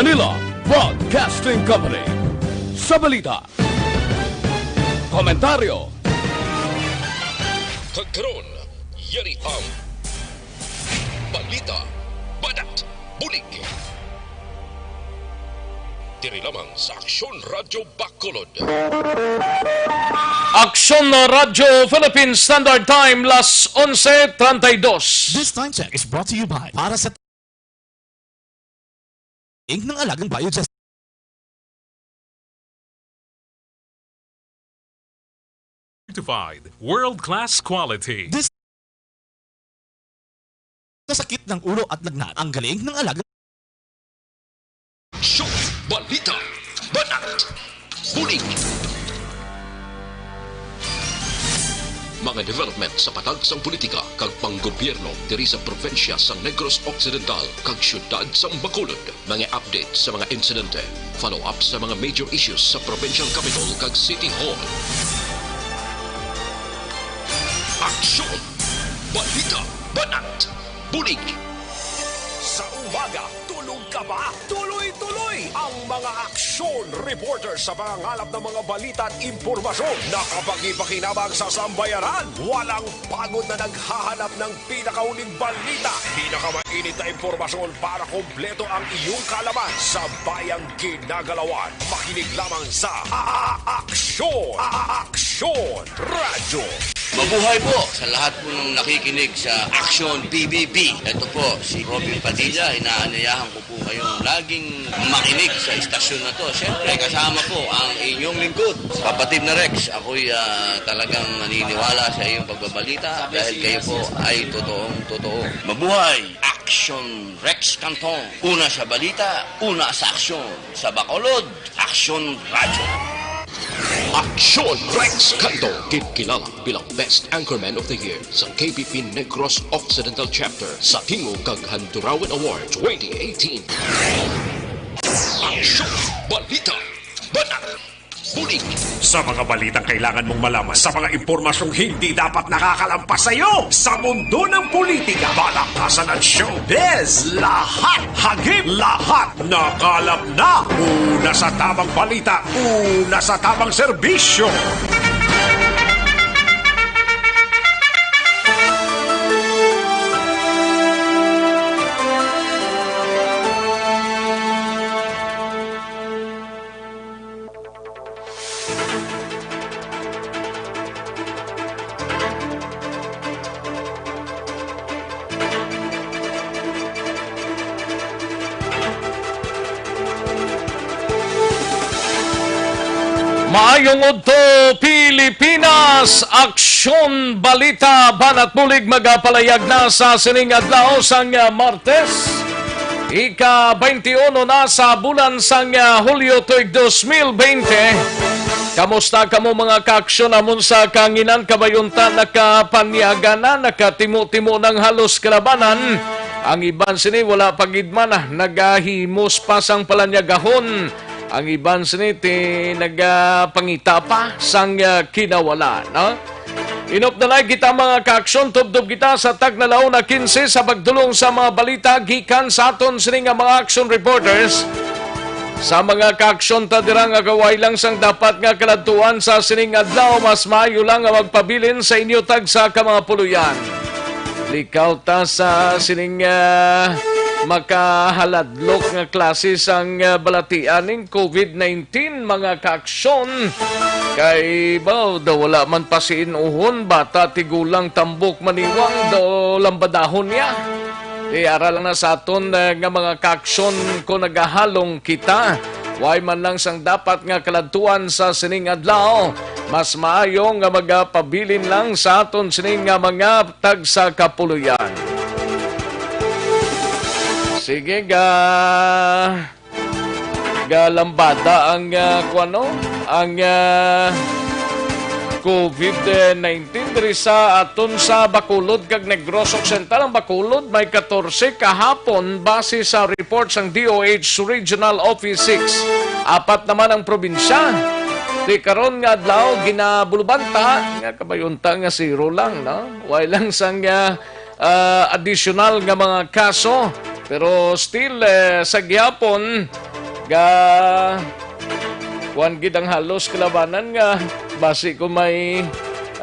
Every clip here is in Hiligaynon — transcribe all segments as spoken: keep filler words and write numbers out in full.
Manila Broadcasting Company. Sa balita, komentaryo, kag karon, yari ang balita, banat, bulig. Diri lamang sa Aksyon Radyo Bacolod. Aksyon Radyo Philippine Standard Time, las onse treinta y dos. This time check is brought to you by para sa Inc. ng Alagang Biojet. Certified world-class quality. This sa sakit ng ulo at lagnat, ang galing ng Alagang Show, balita, banat, bulig. Mga development sa patag sang politika kag panggobyerno diri sa probinsya sang Negros Occidental kag siyudad sang Bacolod. Mga update sa mga insidente. Follow-up sa mga major issues sa provincial capitol kag city hall. Aksyon! Balita! Banat! Bulig! Sa umaga, tulog ka ba? Tuloy-tuloy ang mga aksyon reporter sa pangangalap ng mga balita at impormasyon na kapagi-pakinabang sa sambayanan. Walang pagod na naghahanap ng pinakauling balita, pinakamainit na impormasyon para kompleto ang iyong kaalaman sa bayang ginagalawan. Makinig lamang sa A-, A-, Aksyon! A-, A-, Aksyon Radyo! Mabuhay po sa lahat po ng nakikinig sa Aksyon P B B. Ito po si Robin Padilla. Inaanyayahan ko po kayong laging makinig sa istasyon na to. Siyempre, kasama po ang inyong lingkod, kapatid na Rex. Ako'y, ah, talagang naniniwala sa iyong pagbabalita dahil kayo po ay totoong totoo. Mabuhay! Aksyon Rex Canton. Una sa balita, una sa aksyon. Sa Bacolod, Aksyon Radyo. Aksyon Rex Canton, kinkilala bilang Best Anchorman of the Year sa K B P Negros Occidental Chapter sa Tingog kag Handurawan Award twenty eighteen. Aksyon, balita, banat, bulig. Sa mga balitang kailangan mong malaman, sa mga impormasyong hindi dapat nakakalampas sa iyo, sa mundo ng politika, balakasan at showbiz, lahat, hagip lahat, nakalap na. Una sa tamang balita, una sa tamang serbisyo. Maayong udto, Pilipinas! Aksyon, balita, banat, bulig magapalayag na sa sining adlaw sang, ah, Martes. Ika twenty-one na sa bulan sang, ah, Hulyo tuig dos mil bente. Kamusta kamo, mga kaaksyon, amon sa kanginan? Kabay unta nakapanyaga na, nakatimo-timo nang halos kalabanan. Ang iban sini wala pa gid man, ah, nagahimos pa sang palanyagahon. Ang iban sini ti nagapangita pa sang, ah, kinawala, no? Inop na lang kita, mga kaaksyon, tubtob kita sa tagna la una kinse sa pagdulong sa mga balita gikan sa aton sini nga mga action reporters. Sa mga kaaksyon ta dira nga kaway lang sang dapat nga kaladtuan sa sining adlaw, mas maayo lang nga magpabilin sa inyo tagsa ka mga puloy-an. Likaw ta sa sining, ah, makahaladlok nga klase sang, ah, balatian ning covid nineteen, mga kaaksyon. Kay, baw, daw wala man pasiin-uhon, bata, tigulang, tambok, maniwang, daw lambadahon niya. Di ara lang na sa aton, eh, nga mga kaaksyon kung nagahalong kita. Way man lang sang dapat nga kaladtuan sa sining adlaw. Mas maayo nga magapabilin lang sa aton sining nga mga tagsa ka puloy-an. Sige, ga, galambada ang, ah, kuwano, ang, ah, covid nineteen diri sa aton sa Bacolod kag Negros Occidental. Ang Bacolod may katorse kahapon, base sa report sang D O H Regional Office six. Apat naman ang probinsya. Ti karon nga adlaw, ginabulubanta nga kabay unta nga zero lang, no? Way lang sang, ah, ah, additional nga mga kaso. Pero still, eh, sa gihapon, Ka, kuwan gid ang halos kalabanan nga basi ko may,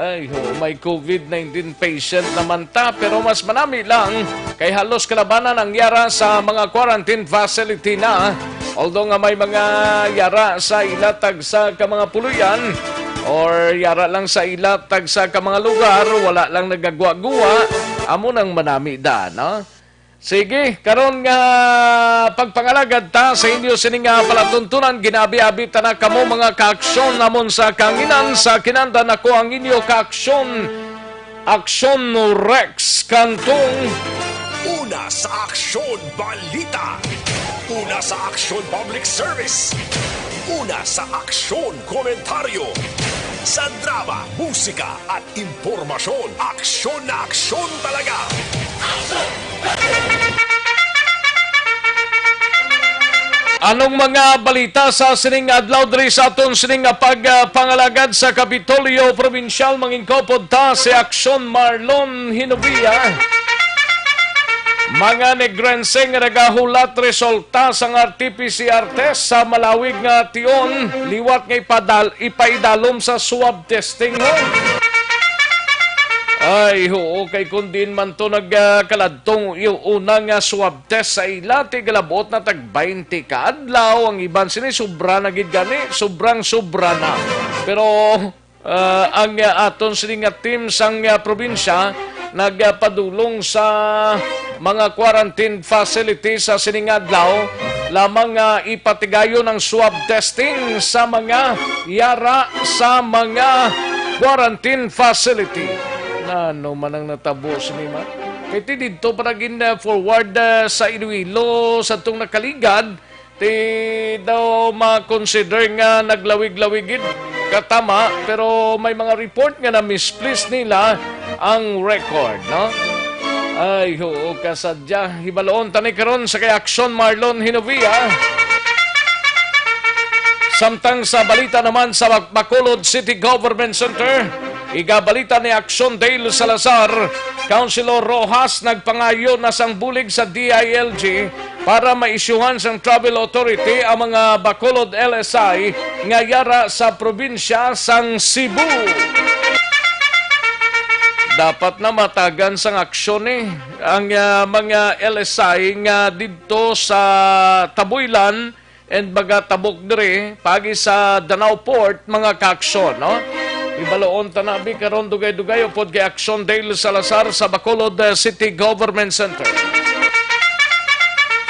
ay, ho, may covid nineteen patient naman ta, pero mas manami lang kay halos kalabanan ang yara sa mga quarantine facility na. Although nga may mga yara sa ila tagsa ka mga puloy-an or yara lang sa ila tagsa ka mga lugar, wala lang nagagwa-guwa, amo nang manami da, no? Sige, karon nga pagpangalagad ta sa inyo sini nga palatuntunan, ginabi-abi ta na kamo, mga kaaksyon namon sa kanginan. Sa kinanda nako ang inyo kaaksyon, Aksyon Rex Cantong. Una sa aksyon, balita. Una sa aksyon, public service. Una sa aksyon, komentaryo. Sa drama, musika, at impormasyon, aksyon na aksyon talaga. Anong mga balita sa sining adlaw diri sa aton sining nga pagpangalagad sa Kapitolyo Probinsyal? Mangingkopod ta si Aksyon Marlon Hinovia. Mga Negrense nga nagahulat resulta sang R T P C R test sa malawig nga tion liwat nga ipadal-, ipaidalom sa swab testing, ho. Ay, oo, kay kung diin man to nagkaladtong yung una nga swab test sa ila, ti galabot na tag twenty ka adlaw, ang iban sini sobra na gid gani, sobrang sobra na. Pero, ah, ang, ah, aton sini nga team sang, ah, probinsya nagpadulong sa mga quarantine facility sa sining adlaw lamang nga ipatigayon ang swab testing sa mga yara sa mga quarantine facility. Nano man ang natabo sini, man? Kay ti didto pa na gin, ah, forward, ah, sa Iloilo sa tong nakaligad, ti daw ma-consider nga naglawig-lawig gid katama, pero may mga report nga na-misplace nila ang record, no? Ay, oo, kasadya. Hibaloon ta ni karon sa kay Aksyon Marlon Hinovia. Samtang sa balita naman sa Bac-, Bacolod City Government Center, igabalita ni Aksyon Dale Salazar, Councilor Rojas nagpangayo na sang bulig sa D I L G para maisyuhan sang travel authority ang mga Bacolod L S I nga yara sa probinsya sang Cebu. Dapat na matagan sang aksyon ni ang, ah, mga L S I nga didto sa Taboylan and mga tabok diri paagi sa Danao Port, mga kaaksyon, no? Ibaloon ta na bi karon dugay-dugay upod kay Aksyon Dale Salazar sa Bacolod, eh, City Government Center.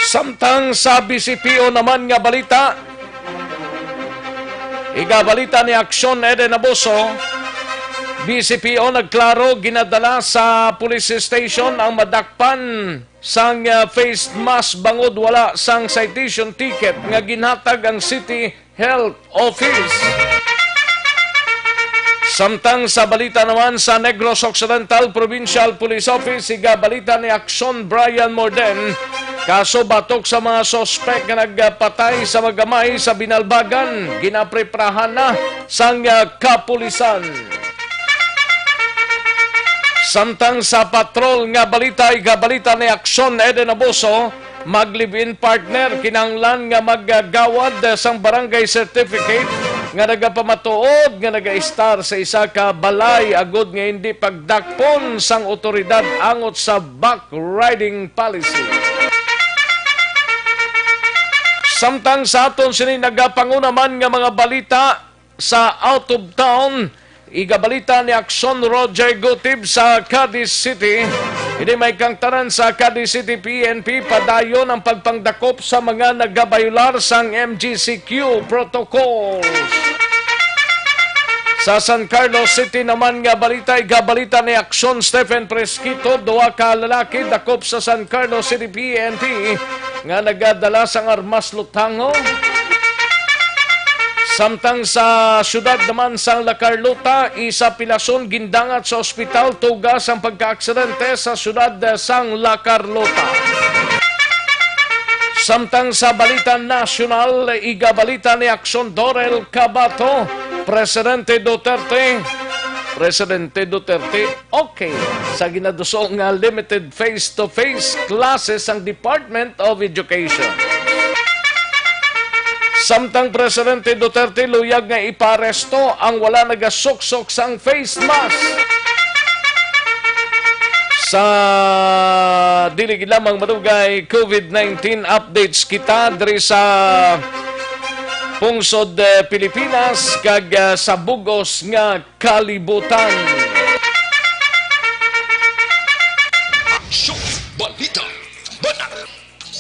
Samtang sa B C P O naman nga balita, igabalita ni Aksyon Eden Abuso, B C P O nagklaro, ginadala sa police station ang madakpan sang, ah, face mask bangod wala sang citation ticket nga ginhatag ang City Health Office. Samtang sa balita naman sa Negros Occidental Provincial Police Office, igabalita ni Aksyon Brian Morden, kaso batok sa mga suspek nga nagpatay sa mga gamay sa Binalbagan, ginapreprahan na sang, ah, kapulisan. Samtang sa patrol nga balita, igabalita ni Aksyon Eden Abuso, mag-live-in partner kinahanglan nga maggawad sang barangay certificate nga nagapamatuod nga nagaistar sa isa ka balay agud nga hindi pagdakpon sang otoridad angot sa backriding policy. Samtang sa aton sini nagapanguna man nga mga balita, sa out of town, igabalita ni Aksyon Roger Gutib sa Cadiz City. Ini may kangtanan sa Cadiz City P N P, padayon ang pagpangdakop sa mga nagabayular sang M G C Q protocols. Sa San Carlos City naman nga balita, igabalita ni Aksyon Stephen Fresquito, duha ka lalaki dakop sa San Carlos City P N P nga nagadala sang armas lutango. Samtang sa siyudad naman sang La Carlota, isa pilason gindangat sa ospital tuga sang pagkaaksidente sa siyudad sang La Carlota. Samtang sa balita nasyonal, igabalita ni Aksyon Dorel Cabato, Presidente Duterte, Presidente Duterte, okay sa ginaduso nga limited face-to-face classes sang Department of Education. Samtang Presidente Duterte luyag nga iparesto ang wala nagasuksok sang face mask. Sa dili gid lamang madugay COVID nineteen updates kita diri sa pungsod, eh, Pilipinas kag, ah, sa bugos nga kalibutan. Aksyon, balita, bana,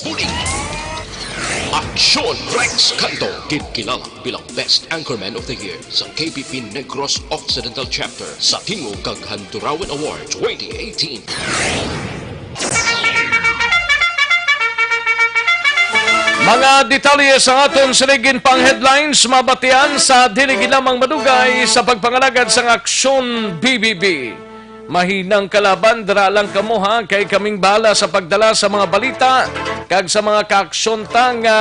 bulig. Aksyon Rex Canto, gid kilala bilang Best Anchorman of the Year sa K P P Negros Occidental Chapter sa Tingog kag Handurawan Award twenty eighteen. Mga detalye sa aton sining ginpang headlines mabatian sa dili gid lamang madugay sa pagpangalagad sang Aksyon B B B. Mahinang kalaban, dira lang kamo ha, kay kaming bahala sa pagdala sa mga balita kag sa mga kaaksyon ta nga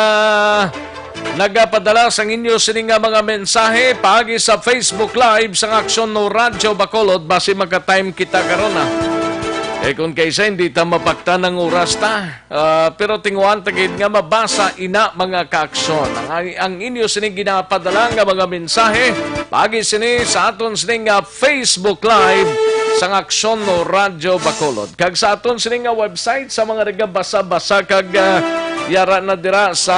nagapadala sang inyo sini nga mga mensahe paagi sa Facebook Live sang Aksyon no Radyo Bacolod, basi magka-time kita karon, ha. Eh, kung kaysa hindi ta mapaktan ang oras ta. Ah, pero tinguhan ta gid nga mabasa ina, mga kaaksyon, ang, ang inyo sini ginapadala nga mga mensahe paagi sini sa aton sini nga Facebook Live sang Aksyon no Radyo Bacolod, kag sa aton sini nga website sa mga nagabasa-basa kag, ah, yara na dira sa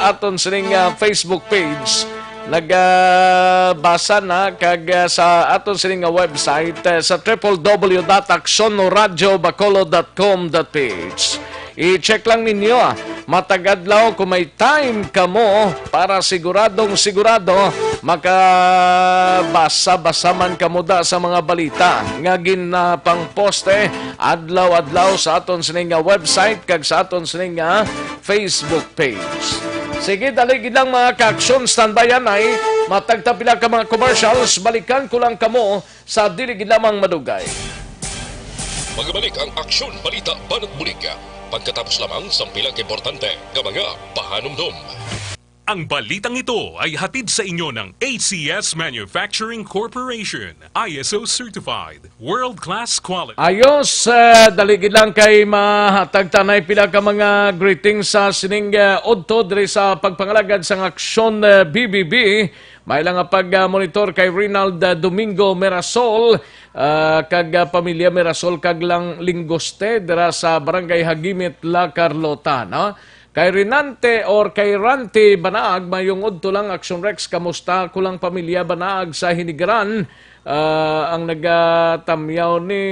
aton sini nga Facebook page. Nagabasa na kag, ah, sa aton sini nga website, eh, sa triple W dot aksyon no radyo bacolod dot com dot P H. I-check lang ninyo, ah. Matag adlaw kung may time kamo para siguradong sigurado makabasa-basa man kamo da sa mga balita nga ginapangposte adlaw-adlaw sa aton sini nga website kag sa aton sini nga Facebook page. Sige, dali gid lang, mga kaaksyon, standby anay. Matag ta pila ka mga commercials, balikan ko lang kamo sa dili gid lamang madugay. Magabalik ang Aksyon, Balita, Banat Bulig pagkatapos lamang sang pila ka importante nga mga pahanumdom. Ang balitang ito ay hatid sa inyo ng A C S Manufacturing Corporation, I S O certified, world-class quality. Ayos, eh, dali gid lang kay mahatag ta anay pila ka mga greetings sa sining, eh, udto diri sa pagpangalagad sang Aksyon, eh, B B B. May lang nga pag, ah, monitor kay Rinald, ah, Domingo Mirasol, ah, kag, ah, pamilya Mirasol kag lang Linggoste dira sa Barangay Hagimit, La Carlota, no? Kay Renante or kay Ranti Banaag, mayong udto lang, Action Rex, kamusta ko lang pamilya Banaag sa Hinigaran? Ah, ang nagatamyaw ni,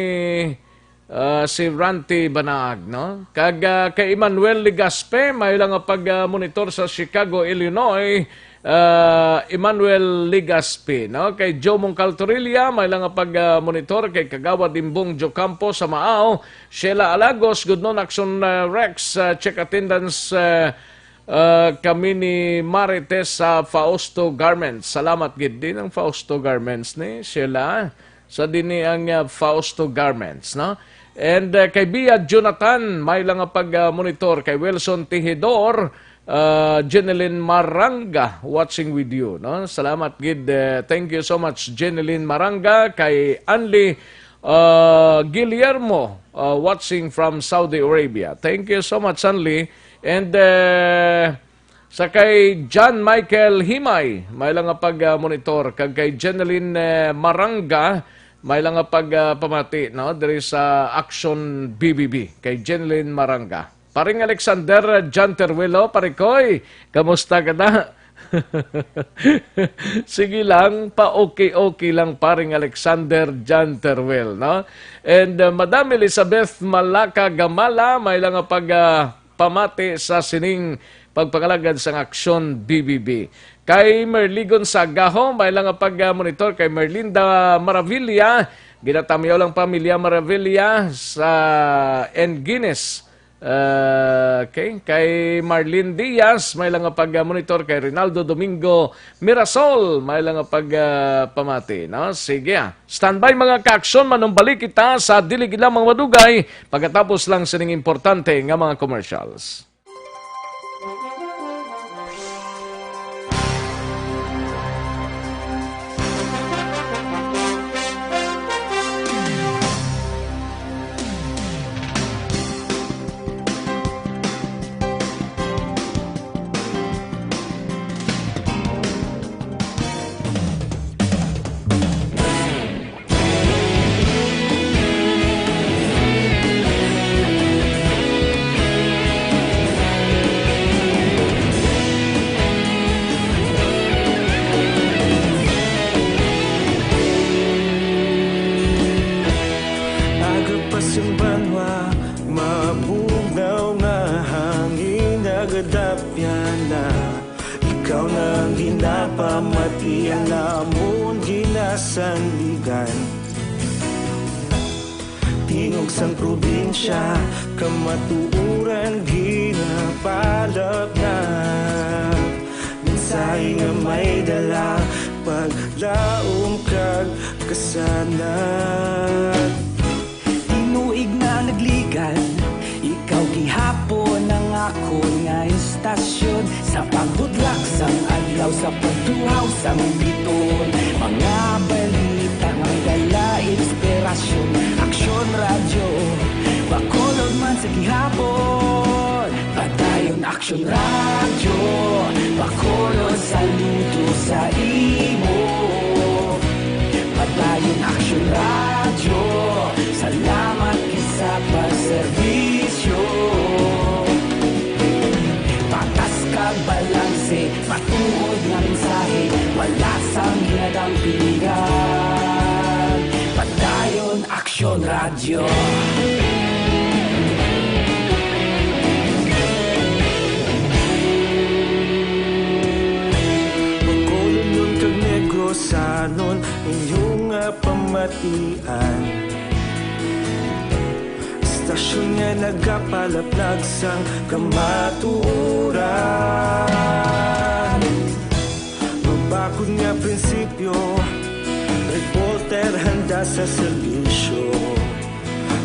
ah, si Ranti Banaag, no? Kag, ah, kay Emmanuel Legaspi, may lang nga pag, ah, monitor sa Chicago, Illinois. Ah, Emmanuel Legaspi, no? Kay Joe Mongcal Torilla, may lang nga pag, ah, monitor kay Kagawad Imbong Jocampo sa Maao. Sheila Alagos, good noon, Action, ah, Rex, ah, check attendance, ah, ah, kami ni Marites sa Fausto Garments. Salamat gid din ang Fausto Garments ni Sheila. Sa dini ang, ah, Fausto Garments, no? And, ah, kay Bia Jonathan, may lang nga pag, ah, monitor kay Wilson Tihidor, ah, Jeneline Maranga, watching with you, no? Salamat gid, eh, thank you so much, Jeneline Maranga, kay Anli, ah, Guillermo, ah, watching from Saudi Arabia. Thank you so much, Anli. And, eh, sa kay John Michael Himay, may lang nga pag, ah, monitor, kag kay Jeneline, eh, Maranga, may lang nga pag, ah, pamati, no, diri sa Action B B B kay Jeneline Maranga. Paring Alexander, John Teruelo, pare koy, kamusta ka na? Sige lang, pa-okay-okay lang, paring Alexander, John Teruel, no? And, uh, Madam Elizabeth Malaka Gamala, may lang nga pag, uh, pamati sa sining pagpangalagad sang Aksyon B B B. Kay Merly Gonzagaho, may lang nga pag, uh, monitor kay Merlinda Maravilla, ginatamyaw lang pamilya Maravilla sa and Guinness. Ah, okay. Kay Marlene Diaz, may lang nga pag-monitor. Kay Rinaldo Domingo Mirasol, may lang nga pag, ah, pamati, no? Sige, ah. Standby, mga kaaksyon, manumbalik kita sa dili gid lamang madugay pagkatapos lang sining importante nga mga commercials. Sanligan. Tingog sang probinsya, kamatuoran ginapalapnap. Mensahe nga may dala, paglaom kag kasanag. Tinuig na nagligan, ikaw gihapon ang akon nga istasyon. Sa pagbudlak sang adlaw, sa pagtuhaw sang bituon, mga balita nga may dala inspirasyon. Aksyon Radyo, Bacolod man sa gihapon. Padayon Aksyon Radyo, Bacolod saludo sa imo. Padayon Aksyon Radyo, salamat gid sa pagserbisyo. Patas kag balanse, matuod nga mensahe, wala sang ginadampingan. Padayon Aksyon Radyo. Bacolodnon kag Negrosanon, inyo nga pamatian. Istasyon nga nagapalaplag sang kamatuoran. Mabakod nga prinsipyo, reporter handa sa serbisyo.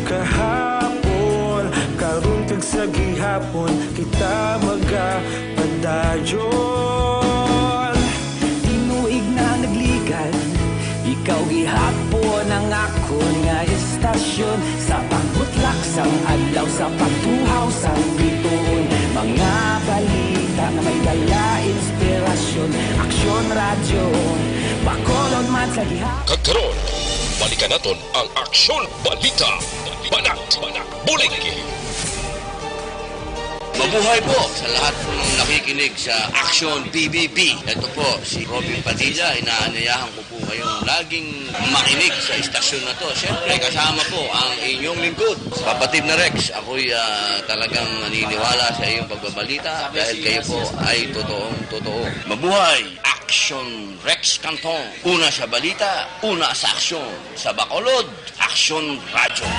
Kahapon, karon kag sa gihapon, kita magapadayon. Tinuig na nagligan, ikaw gihapon ang akon nga istasyon. Sa pagbutlak sang adlaw, sa pagtuhaw sang bituon, mga balita nga may dala inspirasyon. Aksyon Radyo, Bacolod man sa gihapon. Kag karon, balikan naton ang Aksyon Balita. Banat, banat, bulig. Mabuhay po sa lahat ng nakikinig sa Aksyon B B B. Ito po si Robin Padilla. Inaanyayahan ko po kayong laging makinig sa istasyon na to. Siyempre, kasama po ang inyong lingkod, kapatid na Rex. Ako'y, ah, talagang naniniwala sa iyong pagbabalita dahil kayo po ay totoong totoo. Mabuhay! Aksyon Rex Canton. Una sa balita, una sa aksyon. Sa Bacolod, Aksyon Radyo.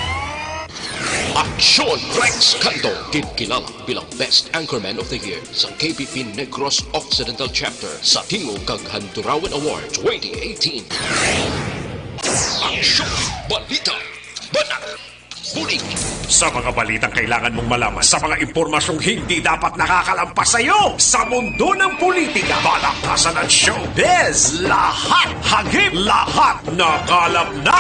Aksyon Rex Canto, ginkilala bilang Best Anchorman of the Year sa K B P Negros Occidental Chapter sa Tingog kag Handurawan Award twenty eighteen. Aksyon Balita, Banat, Bulig. Sa mga balitang kailangan mong malaman, sa mga impormasyong hindi dapat nakakalampas sa iyo, sa mundo ng politika, balakasan at showbiz, lahat hagip, lahat nakalap na.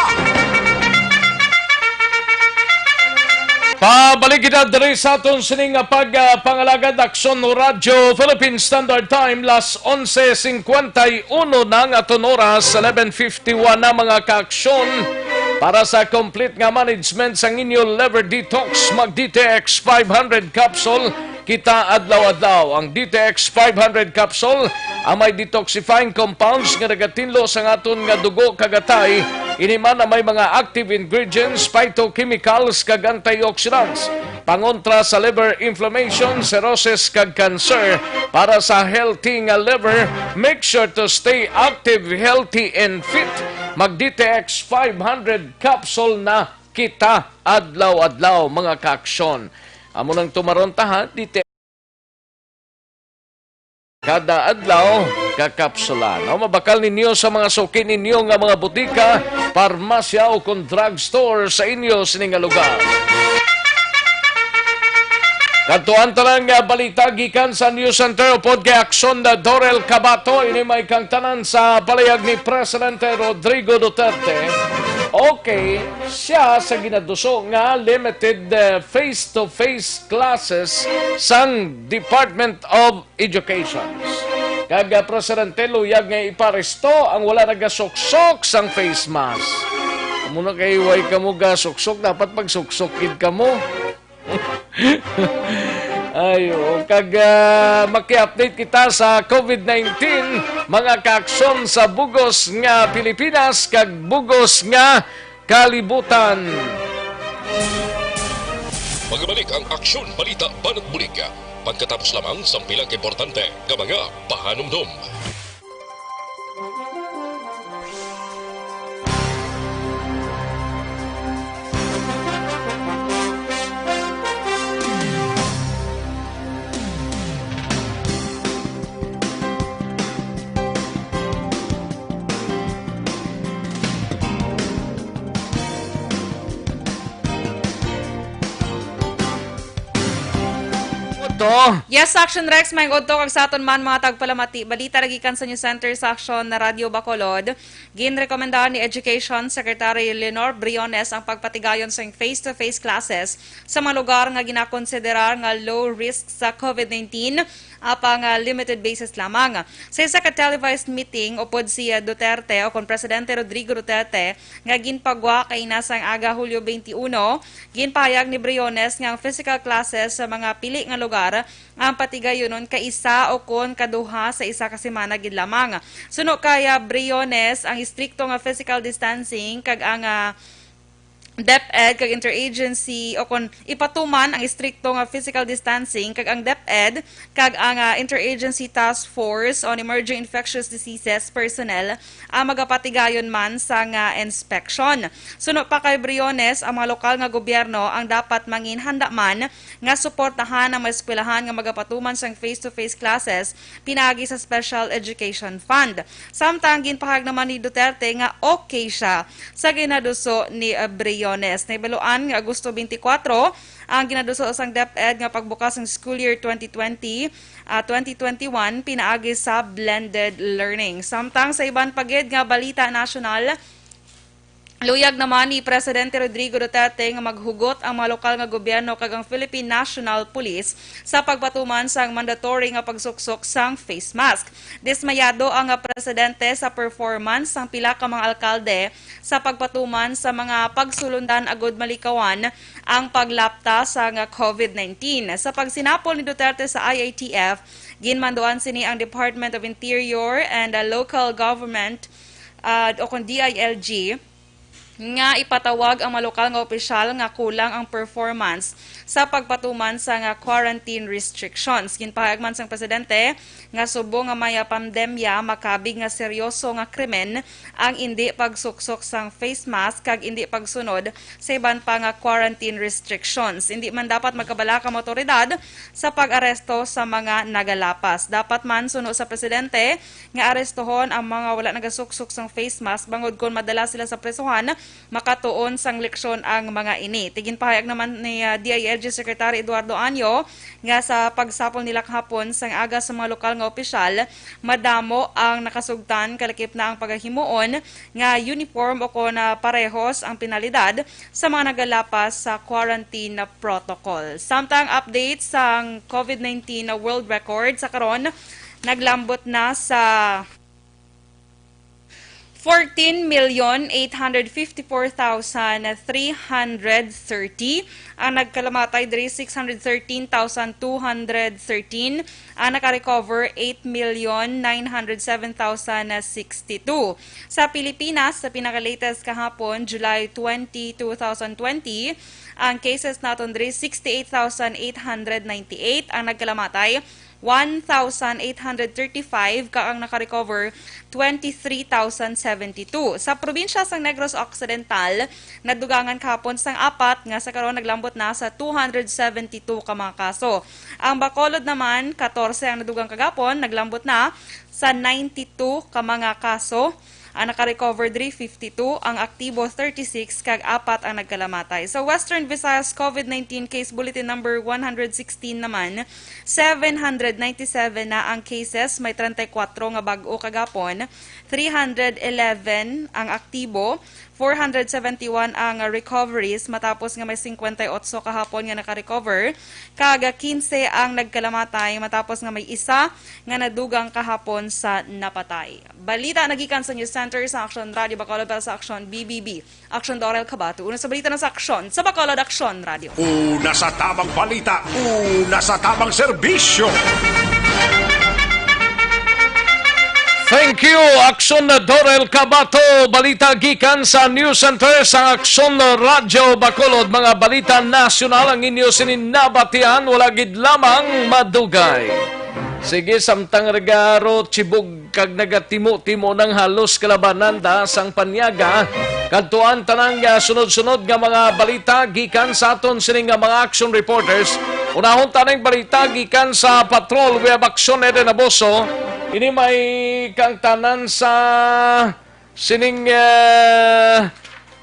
Pabalik kita diri sa aton sining nga pag, ah, pangalagad, Aksyon Radyo Philippine Standard Time, las onse cincuenta y uno na ang aton oras, eleven fifty-one na, mga kaaksyon. Para sa complete nga management sang inyo lever detox, mag D T X five hundred capsule kita adlaw-adlaw. Ang D T X five hundred capsule ang may detoxifying compounds nga nagatinlo sang aton nga dugo kag atay. Ini man ang may mga active ingredients, phytochemicals, kag antioxidants. Pangontra sa liver inflammation, cirrhosis, kag cancer. Para sa healthy nga liver, make sure to stay active, healthy, and fit. Mag D T X five hundred capsule na kita adlaw-adlaw, mga kaaksyon. Amo nang tumaron ta, ha, D T X. Kada adlaw, kakapsula. No, mabakal ninyo sa mga suki ninyo nga mga butika, parmasya, o kon drugstore sa inyo sini nga lugar. Kadtuan ta lang nga balita gikan sa News Center upod kay Aksyon na Dorel Cabato. Ini may kangtanan sa palayag ni Presidente Rodrigo Duterte. Okay, siya sa ginaduso nga limited, eh, face-to-face classes sang Department of Education. Kag, ah, Presidente luyag nga iparesto ang wala nagasuksok sang face mask. Amo na kay way kamo gasuksok, dapat magsuksok gid kamo. Ay, oo. Kag, ah, maki-update kita sa COVID nineteen, mga kaaksyon sa bugos nga Pilipinas kag bugos nga kalibutan. Magbalik ang Aksyon Balita Banat Bulig pagkatapos lamang sang pila ka importante nga mga pahanumdom. To. Yes, Action Rex, may udto kag sa aton man mga tagpalamati. Balita lagi kan sa News Center sa Action na Radyo Bacolod. Ginrekomendar ni Education Secretary Leonor Briones ang pagpatigayon sang face-to-face classes sa mga lugar nga ginakonsiderar nga low risk sa COVID nineteen, apang, ah, limited basis lamang. Sa isa ka televised meeting upod si, ah, Duterte o kon Presidente Rodrigo Duterte nga ginpagwa kaina sang aga Hulyo twenty-one, ginpahayag ni Briones nga ang physical classes sa mga pili nga lugar ang patigayunon kaisa o kon kaduha sa isa ka semana gid lamang. Suno kay, ah, Briones, ang istrikto nga physical distancing kag ang, ah, DepEd kag interagency o kon ipatuman ang istrikto nga physical distancing kag ang DepEd kag ang, ah, Interagency Task Force on Emerging Infectious Diseases personnel ang magapatigayon man sa nga inspection. Suno pa kay Briones, ang mga lokal nga gobyerno ang dapat mangin handa man nga suportahan ang mga eskwelahan nga magapatuman sang face-to-face classes pinaagi sa Special Education Fund. Samtang ginpahayag naman ni Duterte nga okay siya sa ginaduso ni, uh, Briones. Nahibaluan nga Agosto twenty-four ang ginaduso sang DepEd nga pagbukas sang school year twenty twenty, ah, twenty twenty-one pinaagi sa blended learning. Samtang sa iban pa gid nga balita nasyonal, luyag naman ni Presidente Rodrigo Duterte nga maghugot ang mga lokal nga gobyerno kag ang Philippine National Police sa pagpatuman sang mandatory nga pagsuksok sang face mask. Dismayado ang, ah, presidente sa performance sang pila ka mga alkalde sa pagpatuman sa mga pagsulundan agud malikawan ang paglapta sang COVID nineteen. Sa pagsinapol ni Duterte sa I A T F, ginmanduan sini ang Department of Interior and, uh, Local Government, uh, o kon D I L G, nga ipatawag ang mga lokal nga opisyal nga kulang ang performance sa pagpatuman sa nga quarantine restrictions. Ginpahayag man sang presidente nga subong nga may pandemya, makabig nga seryoso nga krimen ang indi pagsuksok sang face mask kag indi pagsunod sa iban pa nga quarantine restrictions. Indi man dapat magkabalaka ang awtoridad sa pag-aresto sa mga nagalapas. Dapat man, suno sa presidente, nga arestohon ang mga wala nagasuksok sang face mask, bangod kon madala sila sa presohan, makatuon sang leksyon ang mga ini. Ginpahayag naman ni, ah, D I L G Secretary Eduardo Año nga sa pagsapol nila kahapon sang aga sa mga lokal nga opisyal, madamo ang nakasugtan, kalakip na ang pagahimuon nga uniform o kon, ah, parehos ang penalidad sa mga nagalapas sa quarantine protocol. Samtang update sang COVID nineteen world record sa karon, naglambot na sa fourteen million eight hundred fifty-four thousand three hundred thirty. Ang nagkalamatay diri, six hundred thirteen thousand two hundred thirteen. Ang nakarecover, eight million nine hundred seven thousand sixty-two. Sa Pilipinas, sa pinaka-latest kahapon, July twenty, two thousand twenty, ang cases naton diri, sixty-eight thousand eight hundred ninety-eight. Ang nagkalamatay, one thousand eight hundred thirty-five, kag ang nakarecover, twenty-three thousand seventy-two. Sa probinsya sang Negros Occidental, nadugangan kahapon sang apat, nga sa karon naglambot na sa two hundred seventy-two ka mga kaso. Ang Bacolod naman, katorse ang nadugang kagapon, naglambot na sa ninety-two ka mga kaso. Ang naka-recover diri, fifty-two, ang aktibo, thirty-six, kag apat ang nagkalamatay. Sa Western Visayas, COVID nineteen case bulletin number one hundred sixteen naman, seven hundred ninety-seven na ang cases, may treinta y cuatro nga bag-o kagapon, three hundred eleven ang aktibo, four hundred seventy-one ang recoveries, matapos nga may cincuenta y ocho kahapon nga naka-recover, kag quince ang nagkalamatay, matapos nga may isa nga nadugang kahapon sa napatay. Balita nagikan sa News Center sa Action Radio Bacolod para sa Action B B B. Action Dorel Kabato. Una sa balita na sa Action sa Bacolod Action Radio. Una sa tamang balita, una sa tamang serbisyo. Thank you, Action Dorel Kabato. Balita gikan sa News Center sa Action Radio Bacolod. Mga balita nasyonal ang inyo sini nabatian. Wala gid lamang madugay. Sige, samtang regaro, chibog kag nagatimo-timo nang halos kalabanan da sang panyaga. Kadtuan tanang, ah, sunod-sunod nga mga balita gikan sa aton sini nga mga action reporters. Unahon ta ning balita gikan sa Patrol. We have Action Eden Aboso. Ini may kaangtanan sa sining, ah,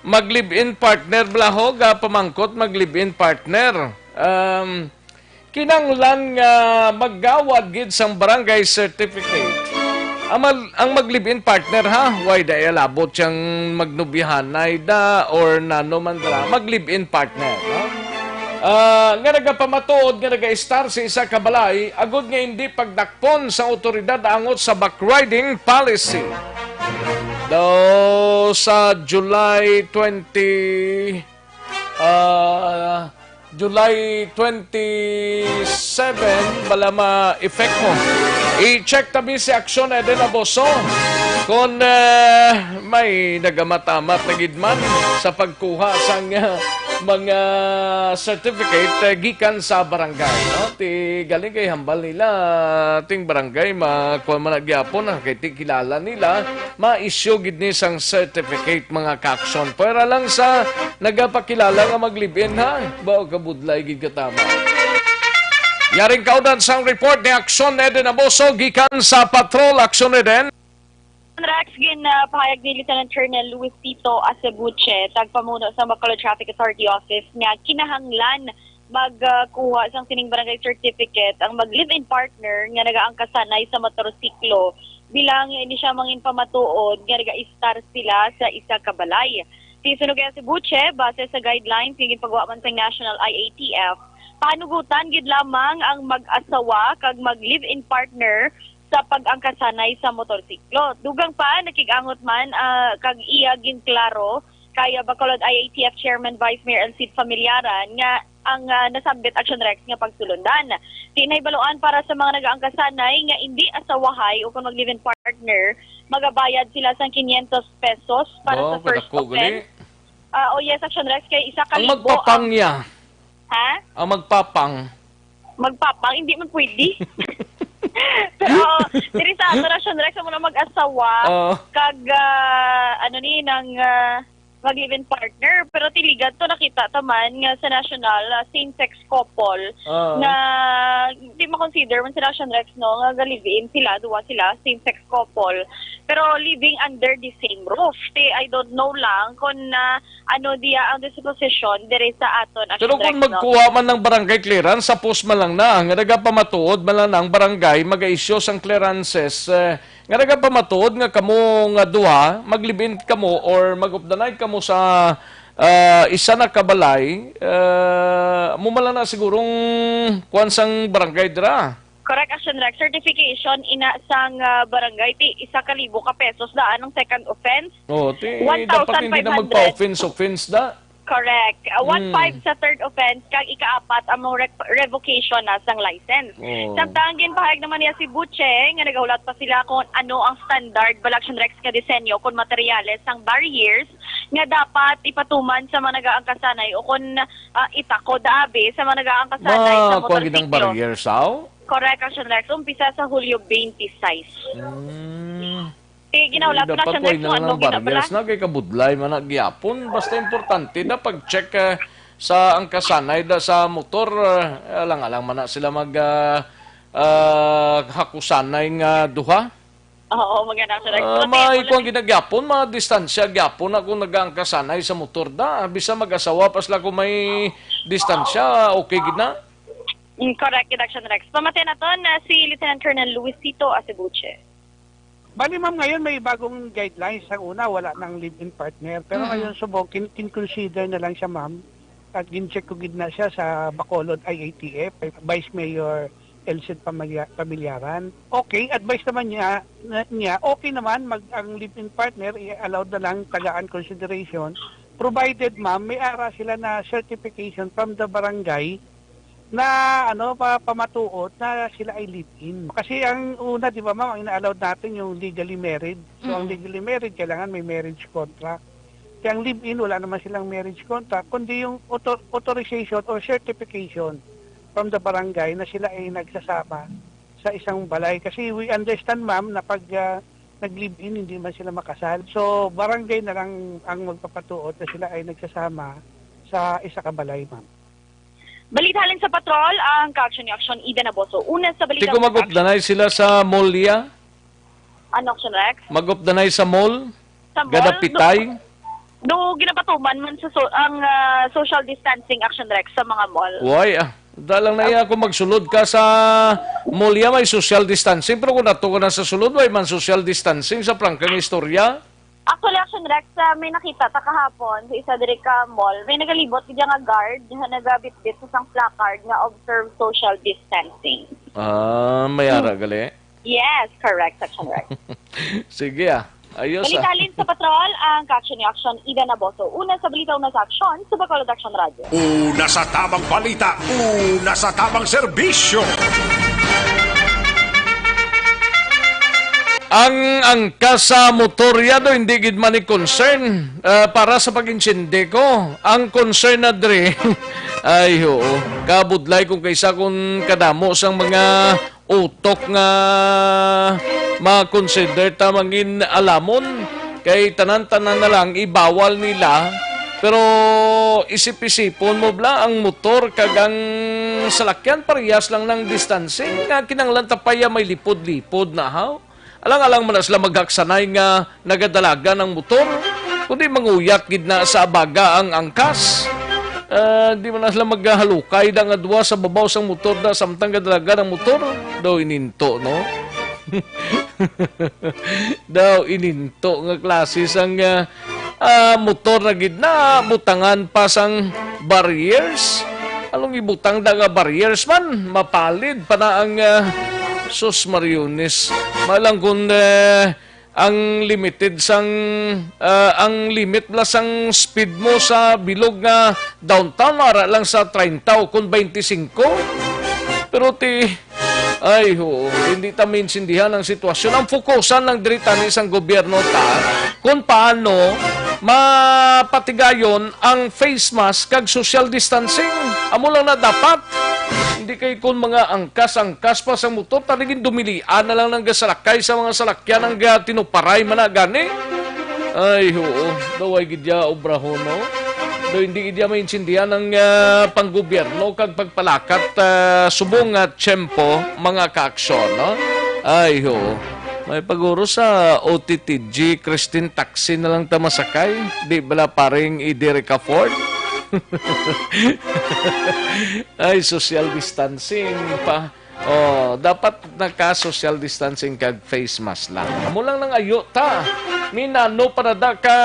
mag-live-in partner, bala ho, ah, pamangkot mag-live-in partner. Um, Kinahanglan nga maggawad gid sang barangay certificate ang, mal- ang mag-live-in partner, ha? Way da alabot siyang magnubihanay da or nano man da, mag-live-in partner, no? Ah, nga nagapamatuod nga naga-estar sa isa ka balay, agud nga hindi pagdakpon sa awtoridad angot sa backriding policy. Daw sa July twenty, ah, July twenty-seven, bala ma-effect mo. I-check tabi si Action Eden Aboso kung, eh, may nagamatamat na gid man sa pagkuha sang, ah, mga certificate, eh, gikan sa barangay, no? Ti galing kay hambal nila, ting barangay, makuha man na gyapon, ah, kay ti kilala nila, ma-issue gid ni sang certificate, mga ka-action. Pwera lang sa nagapakilala nga mag-live-in, ha? Ba, kabudlay gid ka tama. Yaring kaudan sang report ni Action Eden Aboso gikan sa Patrol. Action Eden. Rex, gin, ah, pahayag ni Lieutenant Colonel Luis Tito Acebuche, tagpamuno sa Bacolod Traffic Authority Office, nga kinahanglan magkuha sang sining barangay certificate ang mag-live-in partner nga nagaangkasanay sa motorsiklo, bilang ini siya mangin pamatuod nga nagaistar sila sa isa ka balay. Si Sunugi Acebuche, base sa guidelines nga ginpagawa man sa National I A T F, panugutan gid lamang ang mag-asawa kag mag-live-in partner sa pag-angkasanay sa motorsiklo. Dugang pa, nakig-angot man, ah, kag iya ginklaro kay, ah, Bacolod I A T F Chairman Vice Mayor Elcid Familiaran nga ang, ah, nasambit Action Rex nga pagsulundan. Di nahibaluan para sa mga nagaangkasanay nga indi asawahay o kung mag-live-in partner, magabayad sila sang quinientos pesos para Wow, sa first kadako gali. offense. Ah, oh yes, Action Rex, kay isa ka Ang libo magpapang ang niya. Ha? Ang magpapang. Magpapang, hindi man pwede. Pero diri sa ato, Action Rex, amo na mag-asawa, Oo. kag, ah, ano ni, nang, ah, mag-live-in partner. Pero ti ligat to, nakita ta man nga sa national, ah, same-sex couple Oo. nga di ma-consider man sila, Action Rex, no, nga ga-live-in sila, duwa sila, same-sex couple, pero living under the same roof. Ti, I don't know lang kung, ah, ano diya ang disposition diri sa aton Pero Action kung Rex, no? magkuha man ng barangay clearance, suppose man lang na, nga nagapamatuod man lang na ang barangay mag-issue sang clearances, eh, nga nagapamatuod nga kamo nga duha, mag-live-in kamo or mag-updanay kamo sa, ah, isa na ka balay, eh, amo man lang na sigurong kuwan sang barangay dira. Correct, Action Rex. Certification ina sang, ah, barangay, ti isa ka libo ka pesos daan ang second offense. Oh, ti dapat hindi na One thousand five hundred. magpa-offense-offense da. Correct. Ah, Mm. one five sa third offense, kag ikaapat among re-, revocation na sang license. Oh. Samtang ginpahayag naman niya si Buche nga nagahulat pa sila kung ano ang standard bala, Action Rex, nga disenyo kung materyales sang barriers nga dapat ipatuman sa mga nagaangkasanay o kung, ah, itakod abi sa mga nagaangkasanay sa Ma, kuwan gid ang motorsiklo. barriers, aw? Correct, Action Rex. Umpisa sa Hulyo twenty-six. Mm. Eh, ginahulat Dapat na siya, way Rex, na kung lang ano barriers ginabala. na, kay kabudlay man na gyapon. Basta importante na pag-check, eh, sa angkasanay da sa motor, eh, alang-alang man na sila mag, ah, ah, hakusanay nga duha. Oo, maganda, Action Rex. Ah, Pero may tingnan mo kuwan lang. ginagyapon, mga distansya gyapon na kung nag-aangkasanay sa motor da. Bisa mag-asawa pa sila kung may distansya, okay gid na. Mm, correct, gid, Action Rex. Pamati naton na si Lieutenant Colonel Luisito Acebuche. Bali, ma'am, ngayon may bagong guidelines. Ang una, wala nang live-in partner. Pero Mm. ngayon, subok, kin-, kin-consider na lang siya, ma'am. At gin-check ko gid na siya sa Bacolod I A T F, Vice Mayor Elcid Pamilya-, Pamilyaran. Okay, advice naman niya, na, niya, okay naman, mag, ang live-in partner, i-allowed na lang, tagaan consideration, provided, ma'am, may ara sila na certification from the barangay na, ano, pa-, pamatuod na sila ay live-in. Kasi ang una, di ba, ma'am, ang ina-allowed natin yung legally married. So, ang Mm. legally married, kailangan may marriage contract. Kaya ang live-in, wala naman silang marriage contract, kundi yung author-, authorization or certification from the barangay na sila ay nagsasama sa isang balay. Kasi we understand, ma'am, na pag, ah, nag-live-in, hindi man sila makasal. So, barangay na lang ang magpapatuod na sila ay nagsasama sa isa ka balay, ma'am. Balita halin sa patrol, ang ka-action ni Action Ida Naboso. Una sa balita Ti kung mag-updanay sila sa mall, ya? Ano, Action Rex? Mag-updanay sa mall? Sa mall? Gadapitay? Do, do ginapatuman man sa so, ang, ah, social distancing, Action Rex, sa mga mall. Why, ah? Dalang na iya kung magsulod ka sa mall, ya may social distancing, pero kung ato ka na sa sulod, way man social distancing sa prangkang istorya. Actually, Action Rex, ah, may nakita ta kahapon sa isa diri ka mall. May nagalibot gid nga guard nga nagabitbit sa isang placard nga observe social distancing. Ah, may ara gali. Yes, correct, Action Rex. Sige, ah. Ayos, ah. Balitalin sa patrol ang Ka-Action ni Action, Ida Naboso. Una sa balita, una sa aksyon, sa Bacolod Action Radio. Una sa tamang balita, una sa tamang serbisyo. Ang angkas sa motor, ya, do, hindi gid man ni concern, ah, para sa pag-intsindi ko. Ang concern na dre, ay, oo, kabudlay kung kaysa kung kadamo sang mga utok nga ma-consider ta mangin alamon, kay tanan-tanan na lang ibawal nila. Pero isip-isipon mo bala ang motor kag ang salakyan, parehas lang ng distancing, nga kinahanglan ta pa ya may lipod-lipod na, haw? Alang-alang man na sila maghaksanay nga nagadalagan ang motor, kundi manguyat gid na sa abaga ang angkas. Ah, di man na sila maghalukay da nga duwa sa babaw sang motor da samtang gadalagan ang motor. Daw ininto, no? Daw ininto nga klase sang, ah, ah, motor na gid na butangan pa sang barriers. Anong ibutang da nga barriers man? Mapalid pa na ang, ah, sus, Mariones. Malang kun, eh, ang limited sang, ah, ang limit bala sang speed mo sa bilog nga downtown, ara lang sa treinta o kun twenty-cinco. Pero ti, ay, oo, hindi ta maintindihan ang sitwasyon. Ang fokusan lang diri tani sang gobyerno ta kung paano mapatigayon ang face mask kag social distancing. Amo lang na dapat. Hindi kay kun mga angkas-angkas pa sa motor, talagang dumilian na lang ng gasalakay sa mga salakyan ang gatinuparay man na gani. Ay, oo. Daw ay gid ya obrahon, no? Daw hindi gid ya maintindihan ang, ah, panggobyerno kag pagpalakat, ah, subong nga tiyempo, mga kaaksyon, no? Ay, oo. May paguro sa O T T G, Christine Taxi na lang ta masakay. Di bala paring Edi Ricafort? Ay, social distancing pa. Oh, dapat naka-social distancing kag face mask lang. Amo lang nang ayo ta. Minano pa na da ka,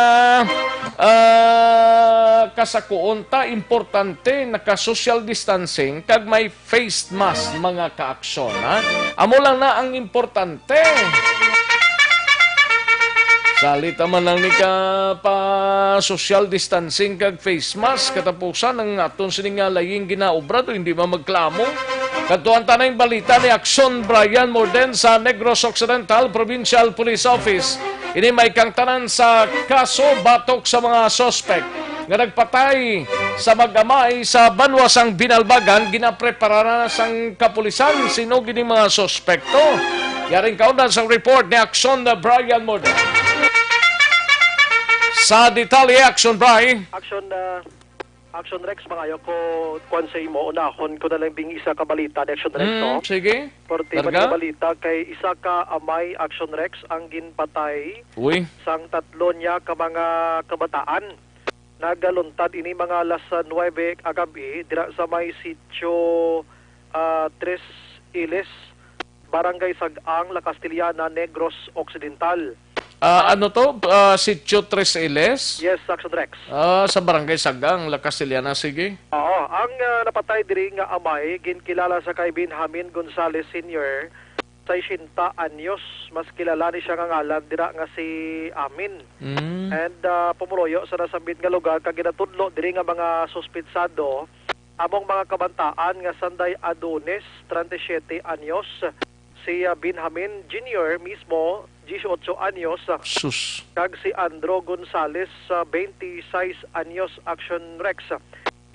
ah, kasakuon ta, importante naka-social distancing kag may face mask, mga kaaksyon, ha? Amo lang na ang importante. Salit naman lang ni ka pa social distancing kag face mask, katapusan ang aton sini nga laying ginaobra, do hindi man magklamo. Kadtuan ta na yung balita ni Aksyon Brian Morden sa Negros Occidental Provincial Police Office. Ini may kangtanan sa kaso batok sa mga suspect nga nagpatay sa mag-amay sa banwa sang Binalbagan, ginaprepara na sang kapulisan sino gini mga suspekto. Yaring kaundan sang report ni Aksyon na Brian Morden. Sa detalye, Aksyon Bri. Action, ah, Action Rex, mangayo ko kuan sa imo. Unahon ko na lang bing isa ka balita ni Action Rex, Mm, no? Sige. Parte man Karga? Nga balita kay isa ka amay, Action Rex, ang ginpatay Uy. Sang tatlo niya ka mga kabataan. Nagaluntad ini mga alas nuwebe kagab-i dira sa may Sitio, ah, Tres Iles, Barangay Sag-ang, La Castellana, Negros Occidental. Ah, ano to? Ah, Sitio Tres Iles? Yes, Action Rex. Ah, sa Barangay Sag-ang, La Castellana. Sige. Oo, ang, ah, napatay diri nga amay ginkilala sa kay Benjamin Gonzalez Senior, sesenta anyos, mas kilala ni siya nga ngalan dira nga si Amin. Mm. And, ah, pumuloyo sa nasambit nga lugar kag ginatudlo diri nga mga suspitsado among mga kabataan nga sanday Adonis, treinta y siete anyos, si, ah, Benjamin Junior mismo, dieciocho anyos, ah, Sus. Kag si Andro Gonzales, ah, twenty-six anyos, Action Rex.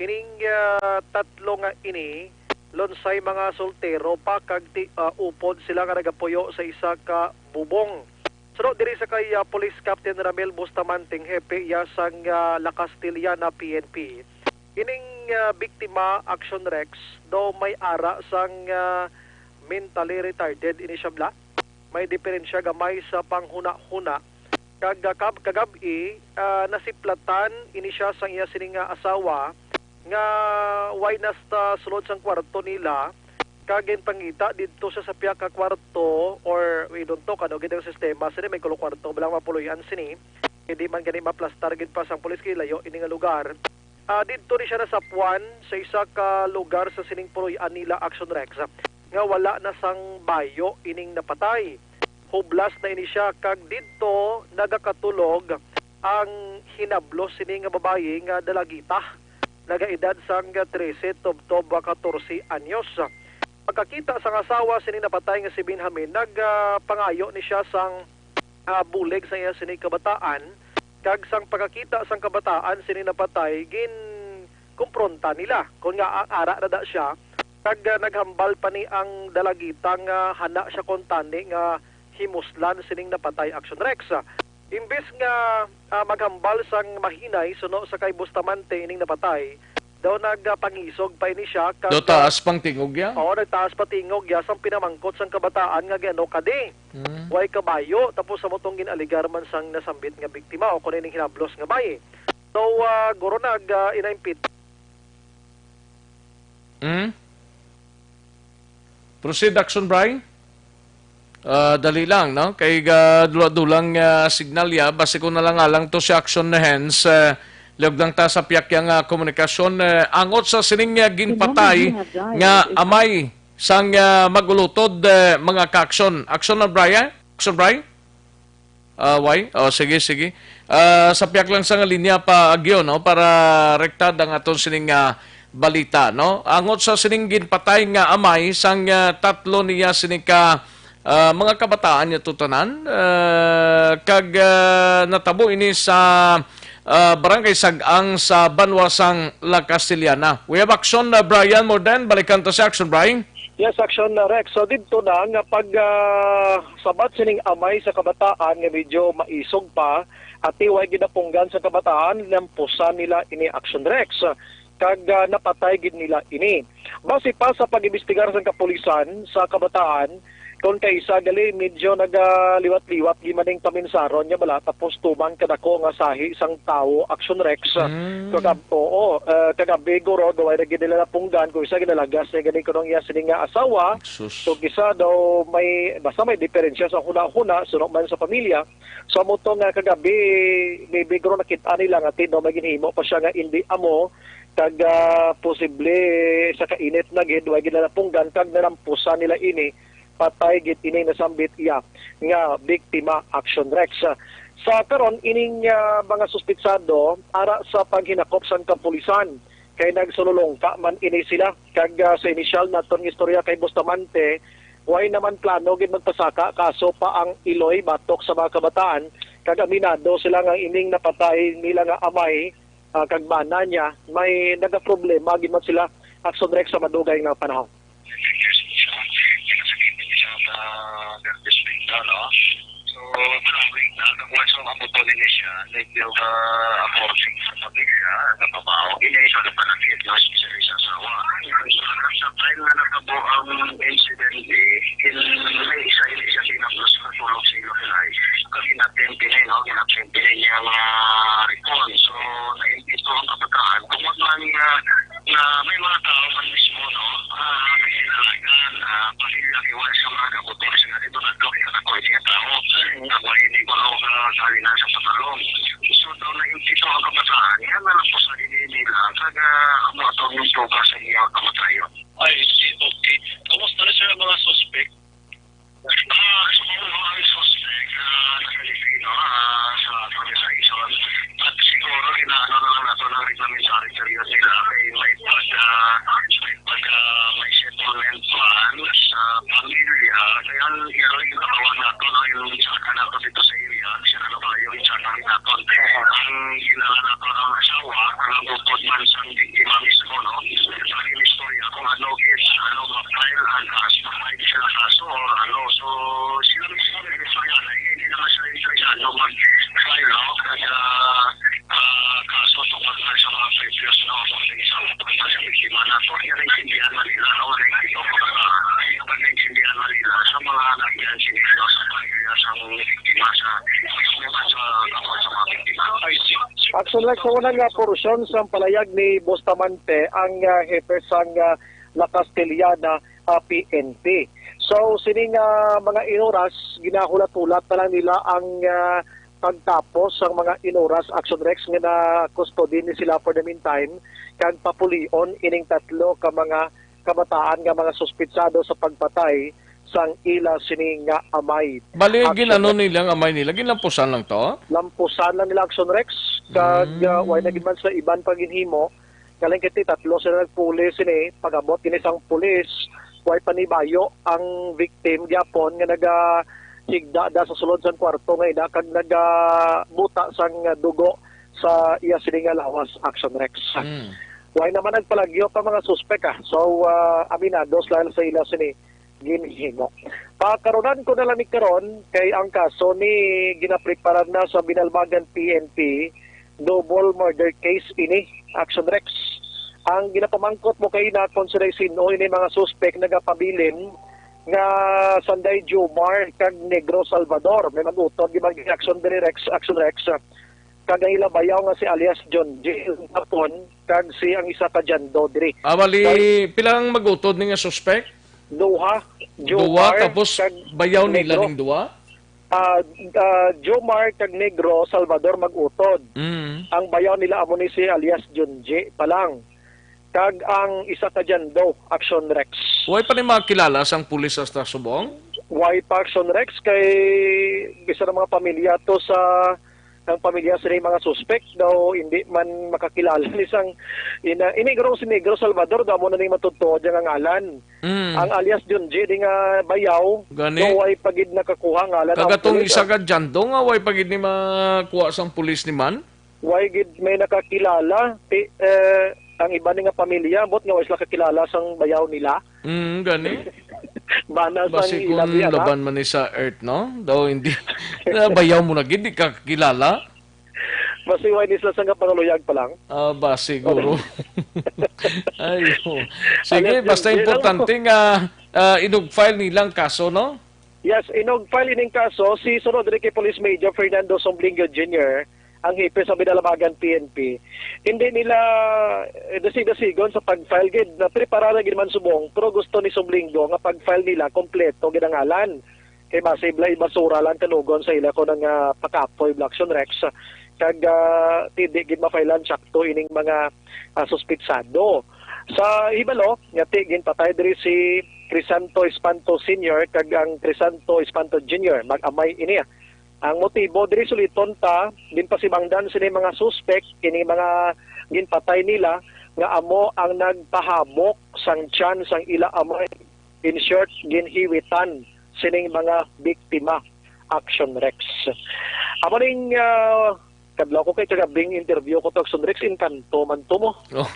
Ining, ah, tatlo nga ini, lunsay mga soltero pa kag ti-, ah, upod sila nga nagapuyo sa isa ka bubong. Suno diri sa kay, ah, Police Captain Ramil Bustamante, hepe iya sang, ah, La Castellana P N P. Ining, ah, biktima, Action Rex, daw may ara sang, ah, mentally retarded ini siya bala. May diferensya gamay sa panghunahuna. Kag, ah, kab-, kagab-i, ah, nasiplatan ini siya sang iya sining nga asawa nga way nasta sulod sang kwarto nila, kag ginpangita didto siya sa pihak ka kwarto, or we don't know kano gid ang sistema sini, may kulo kwarto ba lang mapuloy-an sini, hindi man gani maplastar gid pa sang pulis kay layo ini nga lugar. Ah, didto ni siya nasapuan sa isa ka lugar sa sining puloy-an nila, Action Rex, nga wala na sang bayo ining napatay. Hublas na ini siya, kag didto nagakatulog ang hinablos sini nga babayi nga dalagita, nagaedad sang trese tubtob katorse anyos. Pagkakita sang asawa sini napatay nga si Benjamin, nagpangayo ni siya sang ah, bulig sa iya sini kabataan, kag sang pagkakita sang kabataan sini napatay, ginkumpronta nila kon nga a-, ara na da siya, kag ah, naghambal pa ni ang dalagita nga hana siya kuntani nga himuslan sining napatay, Action Rex. Imbes nga ah, maghambal sang mahinay suno sa kay Bustamante ining napatay, daw nagpangisog pa ini siya kag Do ah, taas pang tingog ya? Oo, nagtaas pa tingog ya sang pinamangkot sang kabataan nga gano kadi. Mm. Way kabayo, tapos sa mutong gin-aligar man sang nasambit nga biktima o kuno ining hinablos nga bayi. So, ah, guro nag ah, inaimpit. Mm. Proceed, Action Bry. Ah, dali lang, no? Kay ga dula-dulang ah, signal ya, basi ko na lang alang to si Action na hands. Eh, liog lang ta sa piyakya nga komunikasyon. Eh, angot sa sining ah, ginpatay nga amay sang ah, mag-ulutod, eh, mga ka-action. Action na, Brian? Action, Bry? Ah, why? Oh, sige, sige. Ah, sa pihak lang sa nga linya pa, Agyo, no, para rektad ang aton sining ah, balita, no? Angot sa sining ginpatay nga amay sang ah, tatlo niya sini ka ah, mga kabataan niya tutanan, ah, kag ah, natabo ini sa ah, Barangay Sag-ang sa banwa sang La Castellana. We have action, ah, Brian Morden. Balikan ta si Action, Brian. Yes, Action, uh, Rex. So, didto na nga pag, ah, sabat sining amay sa kabataan nga medyo maisog pa, ati way ginapunggan sa kabataan, nampusan nila ini, Action, Rex. Kag, ah, napatay gid nila ini. Base pa sa pag-imbestigar sang kapulisan sa kabataan, kon kaisa gali medyo nagaliwat-liwat gid man ning paminsaron niya bala, tapos tumang kadako nga sahi sang tawo, Action, Rex. Mm. Kagab-, oo, ah, kagabi guro, daw ay na gid nila napunggan kung isa ginalagas niya gani kuno ang iya sini nga asawa. Sus. So, kisa daw may, basta may diferensya sa hunahuna, suno man sa pamilya. So, amo to nga kagabi, maybe guro nakit-an nila nga ti-, daw may ginhimo pa siya nga hindi amo, kag, ah, posible sa kainit na gid, way gid nila napunggan, kag nalampusan nila ini, patay gid ini nasambit iya nga biktima, Action, Rex. Sa karon, ining, ah, mga suspitsado, ara sa paghinakop sang kapulisan, kay nagsululongka man ini sila. Kag, ah, sa inisyal naton nga istorya kay Bustamante, way naman plano gid magpasaka kaso pa ang Iloy batok sa mga kabataan, kag aminado sila nga ining napatay nila nga amay, ah, kag bana niya, may nagaproblema gid man sila, Action, Rex, sa madugay nga panahon. So, malawig na. Kung mas ang abuto nila siya, they build, uh, according sa pamilya, sa trabaho. Ini ay sa panafit, no, especially sa asawa. Sa time na natabo ang incident, eh, in, may isa, ini siya pinapos sa tulog sa ilo, eh. Kami na pinpinay, no? Pinapinpinay niya ang, ah, recall. So, naimbito ang kabataan. Tungod man nga, nga may mga tao man mismo, no? Ah, may sinalagan, ah, pamilya, iwan sa mga kabuto, sa nga dito, nagkakita na ko, hindi nga tao. Nga ba, hindi ko na, ah, sali na sa patalong. So, daw naimbito ang kabataan. Yan na lang po sa dili nila. Kag, ah, amo ato ang tugas sa iyang kamatayon. I see. Okay. Kamusta na, sir, ang mga suspect? Ah, siguro ang suspect, ah, na Filipino, ah, sa translation. At siguro, inaano na lang nato ng reglementary period nila. Kay may pag, ah, may pag, ah, may settlement plan sa pamilya. Kaya ang iro yung katawan nato, no, yung tsaka nato dito sa area, siya na ba yung tsaka nato. Ang ginala nato ang asawa, ang bukod man sa biktima mismo, no? Sa istorya kung ano is, ano, ma-file ang kaso, ma-file sila kaso or ano. So, sila mismo nag-istorya na hindi naman sila interesado mag-file, no? Kaya, ah, kaso tungkol na sa mga previous, no? Kung sa isang tungkol sa biktima na. So, yan ang intindihan na nila, no? Wala yung dito ko na, pag naintindihan na nila sa mga nagyan sila sa pamilya sa biktima sa mismo sa, sa mga biktima. I see. Actually, sa una nga porsyon sang palayag ni Bustamante, ang, ah, hepe sang, ah, La Castellana, ah, P N P. So, sini nga mga inuras, ginahulat-hulat na lang nila ang, ah, pagtapos sang mga inuras, Action Rex, nga na-custody ni sila for the meantime, kag papulion ining tatlo ka mga kabataan nga mga suspitsado sa pagpatay sang ila sini nga amay. Bali, Action gin-ano Rex. Nila ang amay nila? Ginlampusan lang to? Lampusan lang nila, Action Rex, kag, Mm. ah, way na gid man sa iban pa ginhimo. Galing kay tatlo sila nagpuli sini, pag-abot gini sang pulis, way panibayo ang victim gyapon nga nagahigda da sa sulod sang kwarto nga ina kag nagabuta sang dugo sa iya sini nga lawas, Action Rex. Mm. Way naman nagpalagyo pa mga suspek, ah. So, ah, aminado sila sa ila sini ginhimo. Pakarunan ko na lang ni karon kay ang kaso ni ginapreparar na sa Binalbagan P N P double murder case ini, Action Rex. Ang ginapamangkot mo kay na kung sila sino ini mga suspek nagapabilin nga sanday Jomar kag Negro Salvador. May mag-utod di ba, Action diri, Rex, Action Rex. Kag ang ila bayaw nga si alias John J. Hapon kag si ang isa ka Jando diri. Ah, bali, Kay pila ang mag-utod ni nga suspek? Duha, Duha, Jomar tapos kag bayaw nila Negro. Ning duha? Ah, ah, Jomar kag Negro Salvador mag-utod. Mm. Ang bayaw nila amo ni si alias Junji pa lang. Kag ang isa ka Jando, Action Rex. Way pa ni makilala sang pulis hasta subong? Way pa, Action Rex, kay bisan ang mga pamilya to sa ang pamilya sa mga suspek daw hindi man makakilala ni sang ina. Ini guro si Negro Salvador daw mo na ning matutuo dyan nga ngalan. Mm. Ang alias Junji di nga bayaw, Gani? Daw way pa gid nakakuha ngalan ang Kagatong pulis, isa ah. Ka Jando nga way pa gid ni makuha sang pulis ni man? Way gid may nakakilala. Ti, eh, ang iba ni nga pamilya, bot nga way sila kakilala sang bayaw nila. Mm, gani. Bana sang Basi kung ilabi, ana. Laban man ni sa Earth, no? Daw hindi. Na bayaw mo na gid, di ka kakilala. Basi way ni sila sang pangaluyag pa lang. Ah, ba, siguro. Ay, oh. Sige, Alam, basta yun, yun lang. Importante nga, ah, inug-file nilang kaso, no? Yes, inug-file ining kaso si Sir Rodrigue Police Major Fernando Somblingo Junior, ang hepe sa Binalabagan P N P. Hindi nila, eh, dasig-dasigon sa pag-file gid, na preparada gid man subong, pero gusto ni Somblingo nga pag-file nila kompleto gid ang ngalan. Kay basi bala ibasura lang kanugon sa ila ko nga pakapoy, Blackson Rex. Kag, ah, hindi gid mafailan sakto ining mga, ah, suspitsado. Sa hibalo, nga ti ginpatay diri si Crisanto Espanto Senior kag ang Crisanto Espanto Junior, mag-amay ini. Ang motibo diri suliton ta, ginpasibangdan sini mga suspek, ini mga ginpatay nila nga amo ang nagpahabok sang tiyan sang ila amay. In short, ginhiwitan sining mga biktima, Action Rex. Amo ning, ah, kadlaw ko kay kagabing interview ko to, Action Rex, inkanto man to mo. Oh.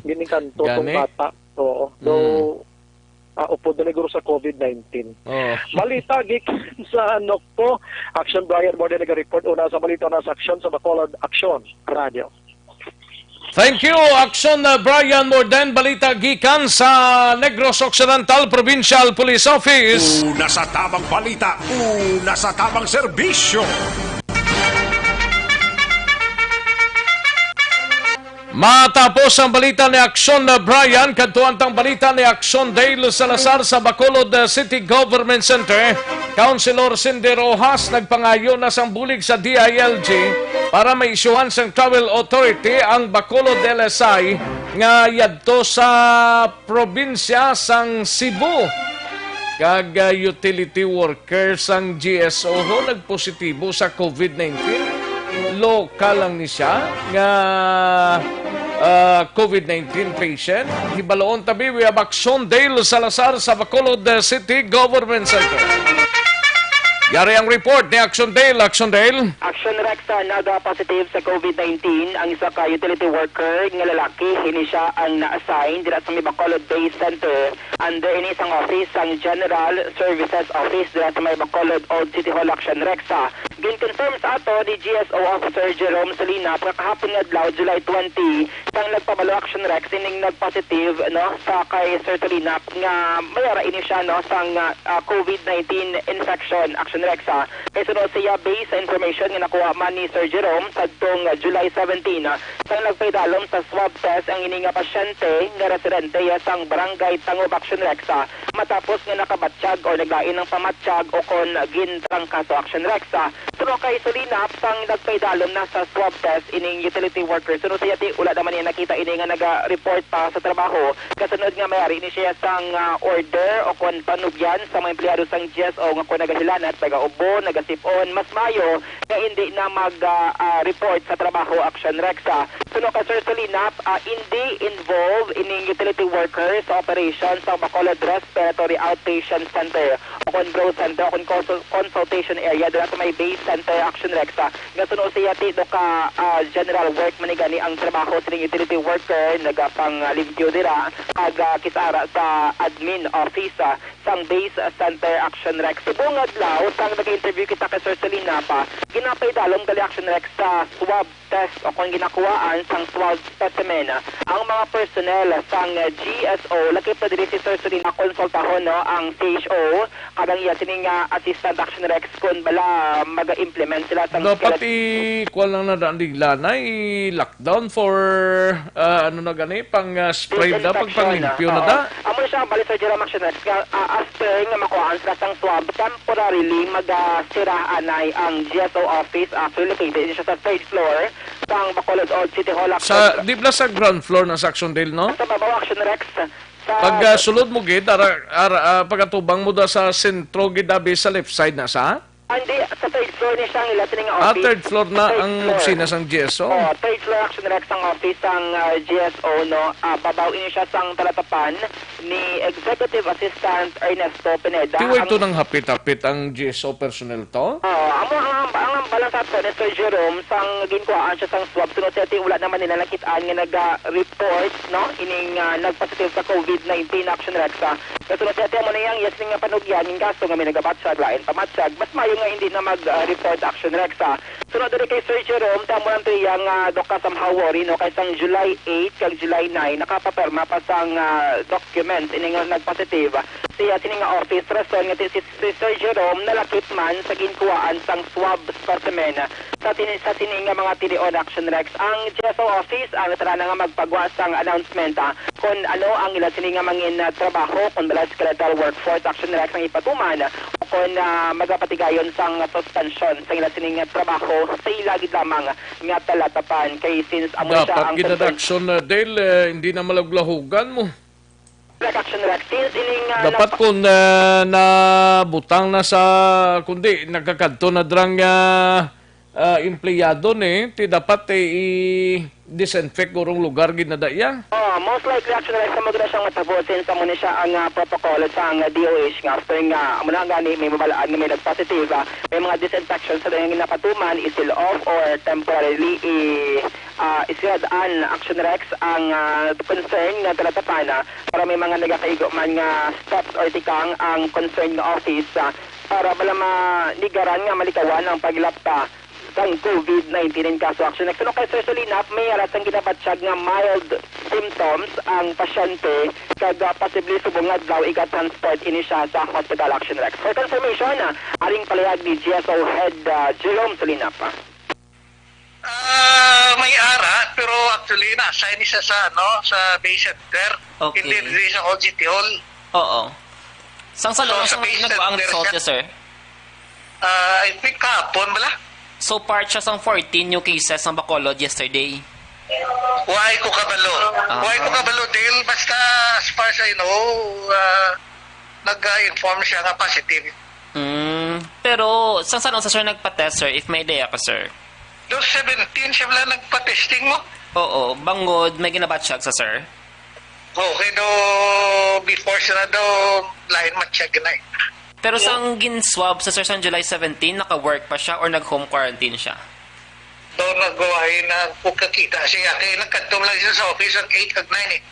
Gininkanto tong Gani? Bata. Oo. Though, Mm. ah, upod na niguro sa covid nineteen. Oh. Balita gikan sa Nokpo. Action Brian Morde naga-report una sa balita na sa aksyon sa Bacolod Action Radio. Thank you, Action, uh, Brian Morden. Balita gikan sa Negros Occidental Provincial Police Office. Una sa tabang balita, una sa tabang serbisyo. Matapos ang balita ni Action, uh, Brian, kadtuan tang balita ni Action Dale Salazar sa Bacolod, uh, City Government Center. Councilor Cindy Rojas nagpangayo na sang bulig sa D I L G para maisyuhan sang travel authority ang Bacolod L S I nga yadto sa probinsya sang Cebu. Kag, ah, utility worker sang G S O ho nagpositibo sa covid nineteen. Lokal lang ni siya nga, ah, covid nineteen patient. Hibaloon tabi, we have Action Dale Salazar sa Bacolod, uh, City Government Center. Yari ang report ni Action Dale. Action Dale. Action Rex, uh, naga-positive sa covid nineteen ang isa ka utility worker nga lalaki. Ini siya ang na-assign dira sa may Bacolod Base Center under ini sang office sang General Services Office dira sa may Bacolod Old City Hall, Action Rex, uh. Gin-confirm sa ato ni G S O Officer Jerome Solinap nga kahapon nga adlaw, July twenty, sang nagpabalo, Action Rex, ining nag-positive, no, sa kay Sir Solinap nga may ara ini siya, no, sang, ah, ah, COVID nineteen infection, Action Rex, ah. Kay suno siya, based sa information nga nakuha man ni Sir Jerome sadtong, ah, July seventeen, ah, sang nagpaidalom sa swab test ang ini nga pasyente nga residente, ah, sang Barangay Tangob, Action Rex, ah, matapos nga nakabatyag o naglain ang pamatyag o kon gintrangkaso, Action Rex, ah. Suno kay Solinap, sang nagpaidalom na sa swab test ining utility worker, suno siya ti wala naman niya nakita ini nga naga-report pa sa trabaho. Kasunod nga may ari ni siya sang, ah, order o kon panugyan sa mga empleyado sang G S O nga kon nagahilanat, nagaubo, nagasipon, mas maayo nga hindi na mag, ah, ah, report sa trabaho, Action Rex, ah. Suno kay Sir Solinap, ah, hindi involved ining utility worker sa operation sa Bacolod Respiratory Outpatient Center o kon growth center o kon consul-, consultation area dira sa may base center, Action Rex, ah, nga suno siya ti do ka, ah, general work man ni gani ang trabaho sining utility worker, nagapang, ah, limpyo dira kag, ah, kisara sa admin office, ah, sang base, ah, center, Action Rex. Subong adlaw sang nag-interview kita kay Sir Solinap, ginapaidalom gali, Action Rex, sa swab test o kon ginakuhaan sang swab specimen ang mga personnel sang G S O. Lakip na diri si Sir Solinap konsultahon, no, ang C H O kag ang iya sini nga assistant, Action Rex, kon bala maga-implement sila sang Dapat skeleton. I-, kuwan lang na daan nila na i-lockdown for, ah, ano na gani, pang, ah, spray na, disinfection, pagpanglimpyo na, oo, da. Amo na siya ang bali, Sir Jerome, Action Rex, nga, ah, after nga makuhaan sila sang swab, temporarily magasira anay ang G S O office. Actually, located siya sa third floor sang Bacolod Old City Hall, Sa, Action. Di ba sa ground floor na sa Action Dale, no? Sa babaw, Action Rex. Sa Pag, ah, sulod mo gid, ara, ara, ah, pag-atubang mo da sa sentro gid, abi, sa left side na sa? Hindi, sa third floor ni siya ang ila sini nga Ah, office. Third floor na Third ang floor. Opisina sang G S O? Oh, third floor, Action Rex, ang office sang, ah, G S O, no? Ah, babaw ini siya sang talatapan ni Executive Assistant Ernesto Pineda. Ti way Ang to nang hapit-hapit ang G S O personnel to? Oh, amo ang, ang, ang balang sa ato ni Sir Jerome, sang ginkuhaan siya sang swab, suno siya ti wala naman nila nakit-an nga naga-report, no? Ining, ah, nag-positive sa COVID nineteen, Action Rex, ah. Kasunod sa amo na yang yes nga panugyan, in kaso nga may nagabatyag, lain pamatyag, mas maayo nga hindi na mag-report, Action Rex, ah. Sunod diri kay Sir Jerome, tamo lang to iya nga doka somehow worry, no, kay sang July eight kag July nine nakapapirma pa sang, ah, documents ini nga nag-positive sa iya sini nga office, rason nga ti-, si, si Sir Jerome nalakip man sa ginkuhaan sang swab specimen sa sini, sa sini nga mga tinion, Action Rex. Ang G S O office ang tara na nga magpagwa sang announcement, ah, kon ano ang ila sini nga mangin, ah, trabaho, kon bala skeletal workforce, Action Rex, ang ipatuman, o kon, ah, magapatigayon sang suspension sa ila sini nga trabaho sa ila gid lamang nga talatapan. Kay since amo na siya Dapat ang gid concern action na, Dale, eh, hindi na malaglahugan mo. Correct, Action Rex. Since ining, ah, Dapat nagpa- kung, ah, nabutang na sa, kundi nagkakadto na drang, ah, ah, empleyado ni, ti dapat, eh, i-disinfect urong lugar gid na da iya. Oh, most likely, Action Rex, amo gid na siyang matabo since amo ni siya ang, ah, protocol sa ang D O H nga after nga amo na gani may mabalaan nga may nag-positive, ah, may mga disinfection sa dayon nga ginapatuman, i-seal off or temporarily i, ah, isirad-an, Action Rex, ang, ah, concern nga talatapan, ah, para may mga nagakaigo man nga steps or tikang ang concern nga office, ah, para bala manigaran nga malikawan ang paglapta sang COVID nineteen in kaso, Action Rex. Suno kay Sir Solinap, may ara sang ginabatyag nga mild symptoms ang pasyente kag, ah, posible subong nga adlaw iga-transport ini siya sa hospital, Action Rex. For confirmation, ah, aring palihag ni G S O Head, ah, Jerome Solinap. Ah, may ara, pero actually na-assign siya sa, ano, sa day center. Okay. Hindi diri sa O G T Hall. Oo. Sang sa So, lunes sa ang day nagwa ang center result siya. niya, sir? Ah, I think kahapon bala. So, part siya sang fourteen new cases sang Bacolod yesterday. Why ko kabalo? Ah. Why ko kabalo, Dale? Basta as far as I know, ah, nag-inform siya nga positive. Mm, pero sang sa lunes, sir, nagpa-test, sir, if may idea ka, sir? Do seventeen siya wala nagpa-testing mo? Oo, bangod may ginabatyag sa, sir. Okay, do before sila do lain matyag na eh. Pero sang gin-swab sa, sir, sang July seventeen, naka-work pa siya or nag-home quarantine siya? Do nagwahi na ko kakita siya. Kaya nagkadto lang siya sa office ang eight kag nine eh.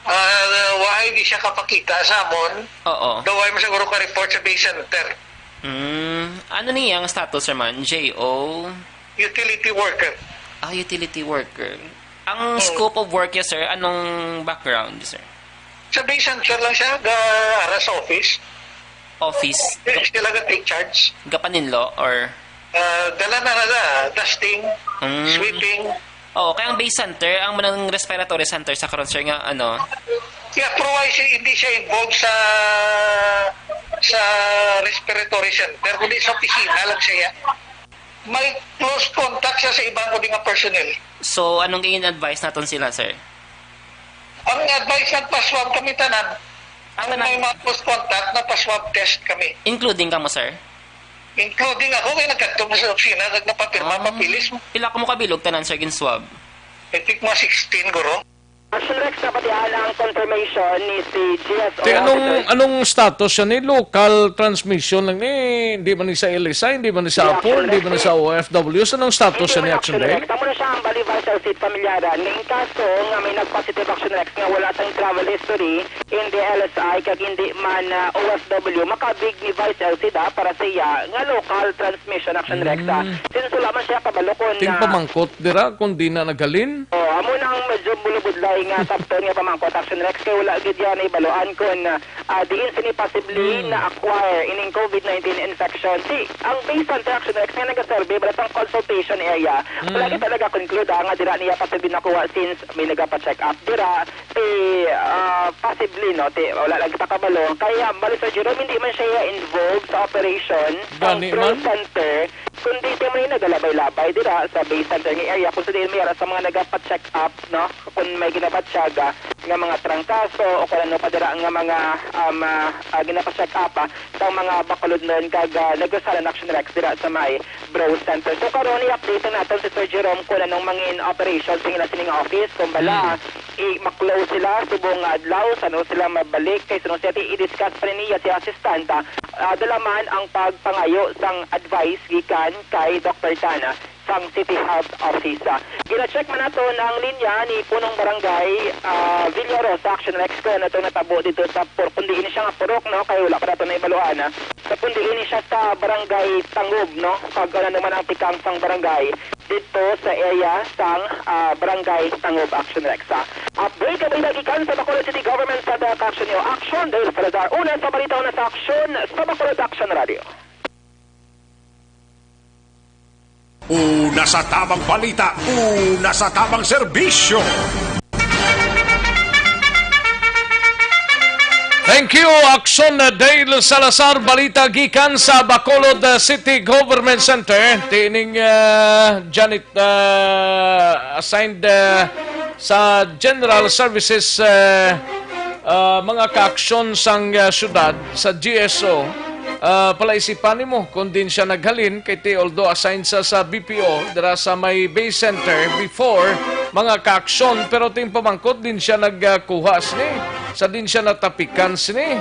Ah, why di siya kapakita sa amon? Oo. Do why mo siguro ka-report sa base center? Mm, ano niya ang status, sir, man? J O? Utility worker. Ah, utility worker. Ang Oo. scope of work niya, sir, anong background, sir? Sa Bay Center lang siya, ga-, ara sa office. Office? Sila ga take charge. Gapaninlo or? Ah, dala na nila, dusting, Mm. sweeping. Oo, kaya ang Bay Center, ang manang respiratory center sa karon, sir, nga ano? Yeah, pero why siya, hindi siya involved sa, sa respiratory center, kundi sa opisina lang siya. May close contact siya sa ibang kundi nga personnel. So, anong in-advise naton sila, sir? Ang advice, nagpa-swab kami tanan. Ang Tanan. may mga close contact, nagpa-swab test kami. Including kamo, sir? Including ako, kay nagkadto mo sa opisina, nagpapirma, Ah, papilis. Pila kamo kabilog tanan, sir, gin-swab? I think mga sixteen, guro. Action Rex, napatihan ang confirmation ni si G S O Ti, anong, Officer. anong status siya ni? Local transmission lang ni? Hindi man ni sa L S I, hindi man ni sa Di, APOR, Action hindi Rex, man ni sa eh. O F W. So, anong status Hindi siya ni man Action Action Day? Rex. Amo na siya ang bali vital seat pamilyaran. Nga in kaso nga may nag-positive, Action Rex, nga wala sang travel history in the L S I, kag hindi man, ah, O F W, makabig ni Vice L C da para sa iya nga local transmission, Action Rex, ah. Mm. Since wala man siya kabalo kung, Ting ah, pamangkot dira kung di na naghalin? Oh, amo nang medyo bulubudlay nga sapton nga pamangkot, Action Rex, kay wala gid niya nahibaluan kung, ah, diin sini possibly Hmm. na-acquire ining COVID nineteen infection. Si, ang Bay Center, Action Rex, nga nagaserve bala sang consultation area, Hmm. wala gid talaga conclude, ah, nga dira niya possibly nakuha since may nagapa-check up dira. Si, ah, possibly, no, ti, wala lang kita kabalo. Kaya, bali, Sir Jerome, hindi man siya involved sa operation sa Gani Bro man. Center, kundi siya may nagalabay-labay dira sa Bay Center nga area kung sa diin may ara sa mga nagapa-check up, no, kung may ginabatyaga nga mga trangkaso o kung ano pa dira nga mga, um, ah, ah, ginapa-check up, ah, sa mga bakulodnon kag, ah, nagusala na, Action Rex, dira sa may Bro Center. So, karon i-update na naton si Sir Jerome kung anong mangin operation sa ila sining office, kung bala, Hmm. i-, ma-close sila subong nga adlaw, sano sila mabalik, kay sano siya ti-, i-discuss pa niya si assistant, ah, dala man ang pagpangayo sang advice gikan kay Doktor Tana sang City Health Office. Ah, gina-check man naton ang linya ni Punong Barangay, ah, Villarosa, Action Rex, kung ano to natabo dito sa pur-, kung diin siya nga purok, no? Kay wala pa nato nahibaluan, ah. Sa kung diin siya sa Barangay Tangob, no? Kag ano naman ang tikang sang barangay dito sa area sang, ah, Barangay Tangob, Action Rex, ah. Update ka ba gikan sa Bacolod City Government Center, Action Neo Action, Dale Salazar, una sa balita, una sa aksyon, sa Bacolod Action Radio. Una sa tamang balita, una sa tamang serbisyo. Thank you, Action Dale Salazar. Balita gikan sa Bacolod, uh, City Government Center. Tining, uh, Janet, uh, assigned, uh, sa General Services, uh, uh, mga kaaksyon sang, uh, syudad, sa G S O. Ah, palaisipan nimo kung diin siya naghalin, kay ti, although assigned sa, sa B P O, dira sa may Bay Center before, mga kaaksyon, pero ting pamangkot diin siya nagkuha sini, sa diin siya natapikan sini.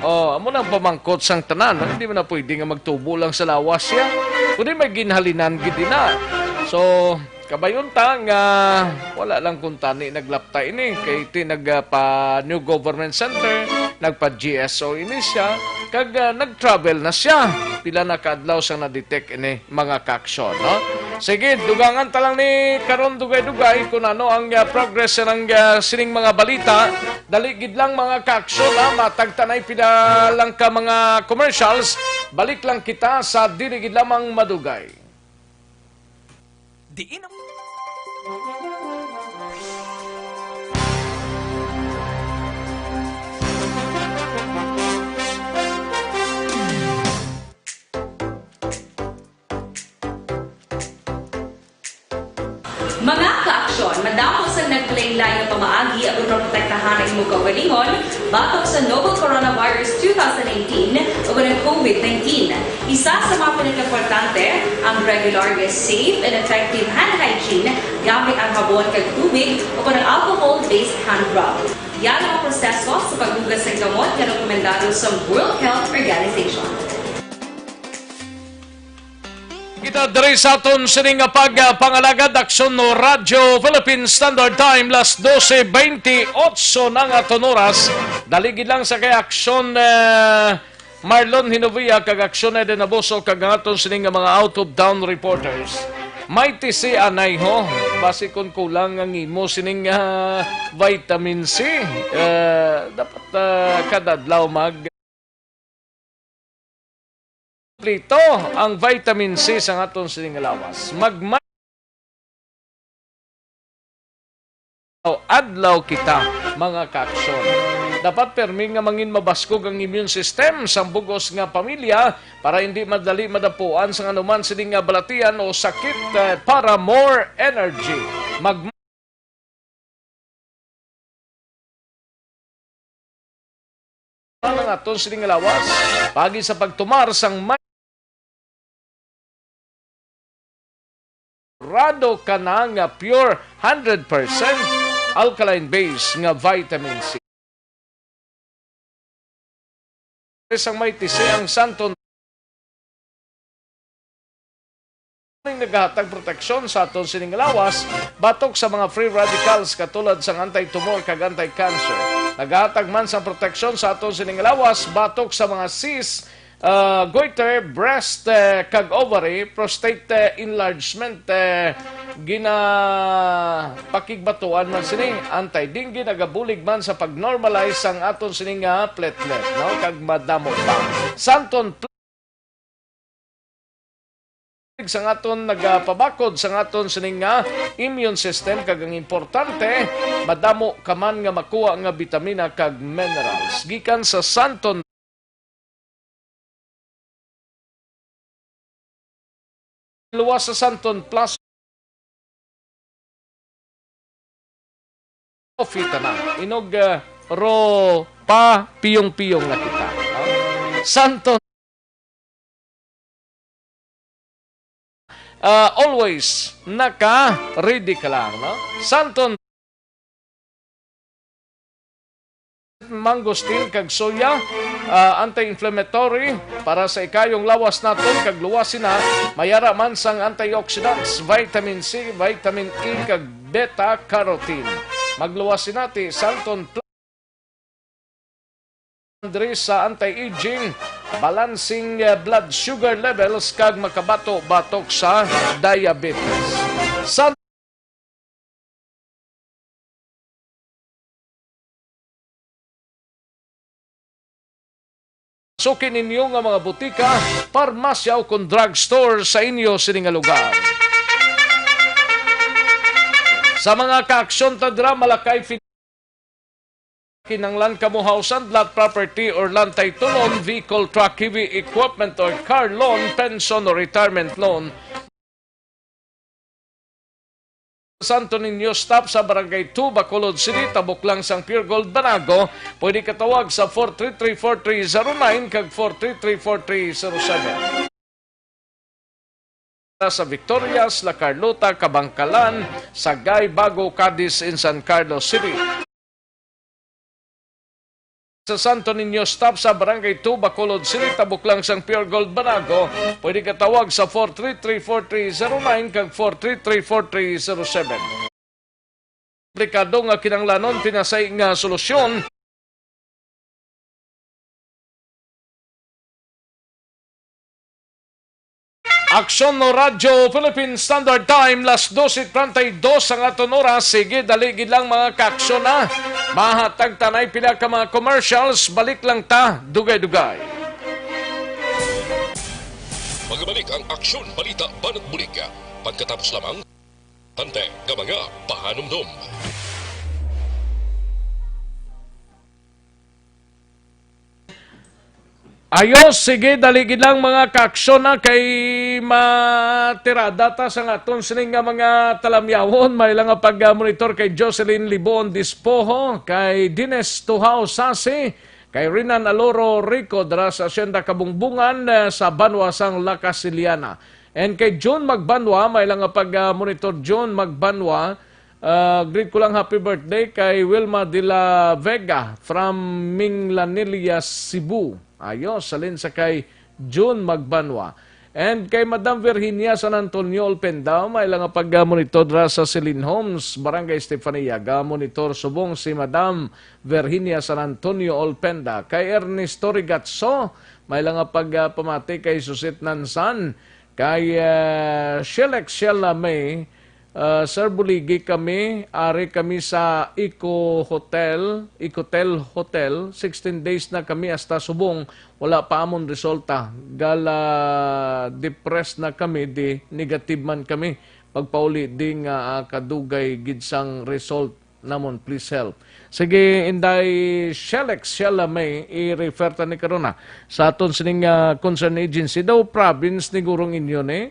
Oh, amo nang pamangkot sang tanan, no? Hindi man na pwede nga magtubo lang sa lawas siya. Kundi may ginhalinan gid na. So, kabayon ta nga wala lang kuntani naglapta ini, kay ti nag, ah, pa New Government Center, nagpa G S O ini siya, kag, ah, nag-travel na siya. Pila na ka adlaw sang na-detect ini, mga kaaksyon, no? Sige, dugangan ta lang ni karon dugay-dugay kung ano ang, ah, progress sa nang, ah, sining mga balita. Dali gid lang, mga kaaksyon, ha? Matag ta nay pila lang ka mga commercials. Balik lang kita sa dili gid lamang madugay. Diin ang Mga kaaksyon, madamo sang naglain-lain nga pamaagi agud maprotektahan ang imo kaugalingon batok sa novel coronavirus two thousand nineteen o ang COVID nineteen. Isa sa mga pinakaimportante, ang regular nga safe and effective hand hygiene gamit ang habon kag tubig o kon ang alcohol-based hand rub. Yan ang mga proseso sa paghugas sang gamot nga rekomendado sa World Health Organization. Kita diri sa aton sini nga pagpangalagad, Aksyon Radyo Philippine Standard Time, las doce veintiocho na nga aton oras. Dali gid lang sa kay Aksyon, eh, Marlon Hinovia kag Aksyon Eden Abuso kag ang aton sining nga mga out of town reporters. May tisi anay ho, basi kon kulang ang imo sining, ah, vitamin C. Ah, dapat, ah, kada adlaw mag- Kompleto ang vitamin C sa aton sining lawas. Magma- adlaw kita, mga kaaksyon. Dapat permi nga mangin mabaskog ang immune system sang bug-os nga pamilya para hindi madali madapuan sang anuman sining nga balatian o sakit, eh, para more energy. Mag- ang aton sining lawas, pagi sa pagtumar sang may rado ka na nga pure hundred percent alkaline base nga vitamin C. Sang may tisi ang Santon ning nagahatag proteksyon sa aton sining lawas batok sa mga free radicals katulad sang anti-tumor kag anti-cancer. Nagahatag man sang proteksyon sa aton sining lawas batok sa mga cyst, ah, goiter, breast, eh, kag ovary, prostate, eh, enlargement, eh, ginapakigbatuan man sini. Anti-dengue, nagabulig man sa pag-normalize sang aton sini nga platelet, no? Kag madamo pa. Santon pl- sang aton nagapabakod sang aton sining nga immune system, kag ang importante, madamo ka man nga makuha nga bitamina kag minerals gikan sa Santon. Luwas sa Santon Plus. Coffee tanan. Inog, ah, ro pa piyong-piyong na kita. Ah, Santon, ah, always naka-ready ka lang, no? Santon mangosteen kag soya, ah, anti-inflammatory para sa ikayong lawas naton, kag luwas sina, mayara man sang antioxidants, vitamin C, vitamin E, kag beta carotene. Magluwas sina ti Santon Plus diri sa anti-aging, balancing, eh, blood sugar levels, kag makabato batok sa diabetes. Sa suki ninyo nga mga butika, parmasya, o kon drugstore sa inyo sini nga lugar. Sa mga kaaksyon ta dira, Malakay, Fin-, kinanglan kamo house and lot, property or land title on vehicle, truck, heavy equipment or car loan, pension or retirement loan. Santo Niño Stop sa Barangay two, Bacolod City, tabok lang sang Pure Gold Banago. Pwede katawag sa four three three four three zero nine kag four three three four three zero seven. Sa Victorias, La Carlota, Kabankalan, Sagay, Bago, Cadiz, and San Carlos City. Sa Santo Niño Stop sa Barangay two, Bacolod City, tabok lang sang Pure Gold Banago, pwede katawag sa four three three four three zero nine kag four three three four three zero seven. Komplikado nga kinahanglanon, pinasay nga solusyon. Aksyon no Radyo Philippine Standard Time, las dose treinta y dos ang aton oras. Sige, dali gid lang, mga kaaksyon, ha. Mahatag ta anay pila ka mga commercials, balik lang ta, dugay-dugay. Magabalik ang Aksyon, Balita, Banat Bulig. Pagkatapos lamang, tante nga mga pahanumdom. Ayos, sige, dali gid lang, mga kaaksyon, na kay matirada ta sa aton sining nga mga talamyawon. May lang nga pag-monitor kay Jocelyn Libon Dispoho, kay Dines Tuhao Sasi, kay Renan Aloro Rico dira sa Hacienda Kabungbungan, eh, sa banwa sang La Casiliana. And kay June Magbanwa, may lang nga pag-monitor, June Magbanwa, Ah, greet ko lang happy birthday kay Wilma de la Vega from Minglanilla, Cebu. Ayos, salin sa kay June Magbanwa. And kay Madam Virginia San Antonio Olpenda, may lang nga pag-monitor dira sa Celine Homes, Barangay Estefania. Ga-monitor subong si Madam Virginia San Antonio Olpenda. Kay Ernesto Rigatso, May lang nga pag, ah, pamati kay Susit Nansan, kay, ah, Shelex Shella May, ah, Sir Buligi kami, ari kami sa Eco Hotel, Ecotel Hotel, sixteen days na kami hasta subong, wala pa amon resulta. Gala depressed na kami, di negative man kami. Pagpauli di nga, ah, kadugay gid sang result namon, please help. Sige, Inday Shelex Shella May, i-refer ta ni karuna sa aton sining, ah, concern agency. Daw province ni gurong inyo ni,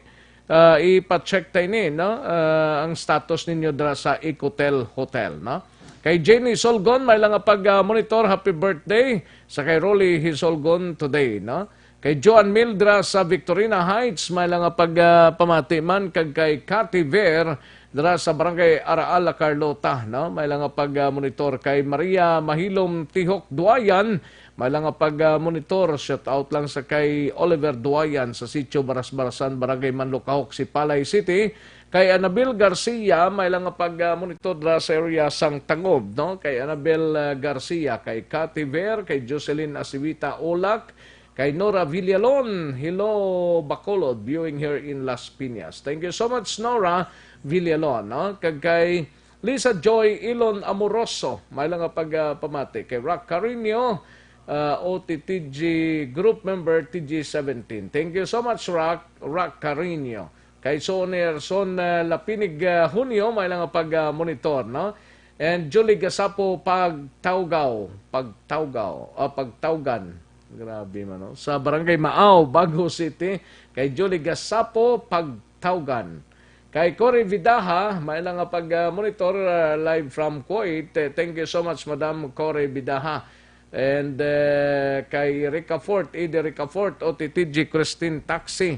ah, ipa-check ta ini, no? Ah, ang status ninyo dira sa Ecotel Hotel, no? Kay Jenny Solgon, may lang nga pag, ah, monitor, happy birthday sa kay Rolly Hisolgon today, no? Kay Joan Mildra sa Victorina Heights, may lang nga pag, ah, pamati man, kag kay Cathy Ver dira sa Barangay Araal, La Carlota, no? May lang nga pag, ah, monitor. Kay Maria Mahilom Tihok Duayan, may lang nga pag, ah, monitor. Shout out lang sa kay Oliver Duayan sa Sitio Barasbarasan, Barangay Manlukahok, Sipalay City. Kay Anabel Garcia, may lang nga pag, ah, monitor dira sa area sang Tangob, no? Kay Anabel, ah, Garcia, kay Cathy Ver, kay Jocelyn Asiwita Olak, kay Nora Villalon, hello, Bacolod, viewing here in Las Piñas. Thank you so much, Nora Villalon, no? Kag kay Lisa Joy Ilon Amoroso, may lang nga pag, ah, pamati. Kay Rock Carino, ah, O T T G group member T G seventeen. Thank you so much, Rock, Rock Carino. Kay Sonerson, ah, Lapinig, ah, Hunyo, may lang nga pag, ah, monitor, no? And Julie Gasapo Pagtawgaw, Pagtawgaw, ah, Pagtawgan. Grabe man, no? Sa Barangay Maaw, Bago City, kay Julie Gasapo Pagtawgan. Kay Cory Vidaha, may lang nga pag, ah, monitor, ah, live from Kuwait. Eh, thank you so much, Madam Cory Vidaha. And, eh, kay Ricafort, Eddie Ricafort, O T T G Christine Taxi.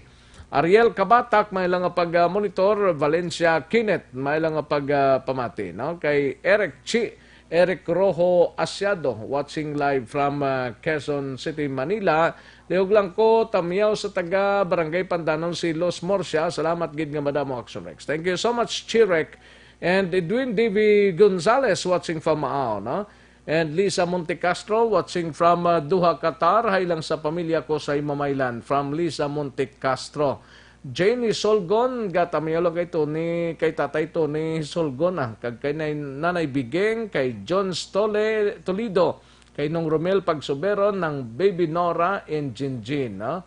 Ariel Kabatak, may lang nga pag, ah, monitor. Valencia Kenneth, may lang nga pag, ah, pamati, no? Kay Eric Chi, Eric Rojo Asiado, watching live from, ah, Quezon City, Manila. Lihog lang ko, Tamyaw sa taga Barangay Pandanon, Silos, Murcia. Salamat gid nga madamo, Action Rex. Thank you so much, Chirek. And Edwin D V Gonzalez, watching from Maaw, no? And Lisa Montecastro, watching from, uh, Doha, Qatar. Hi lang sa pamilya ko sa Himamaylan. From Lisa Montecastro. Jenny Solgon, gatamyaw lang kay Tony, kay Tatay Tony Solgon, ah. Kag kay Nay-, Nanay Bigeng, kay John Stole Toledo, kay Nong Romel Pagsuberon, ng Baby Nora and Jinjin, no?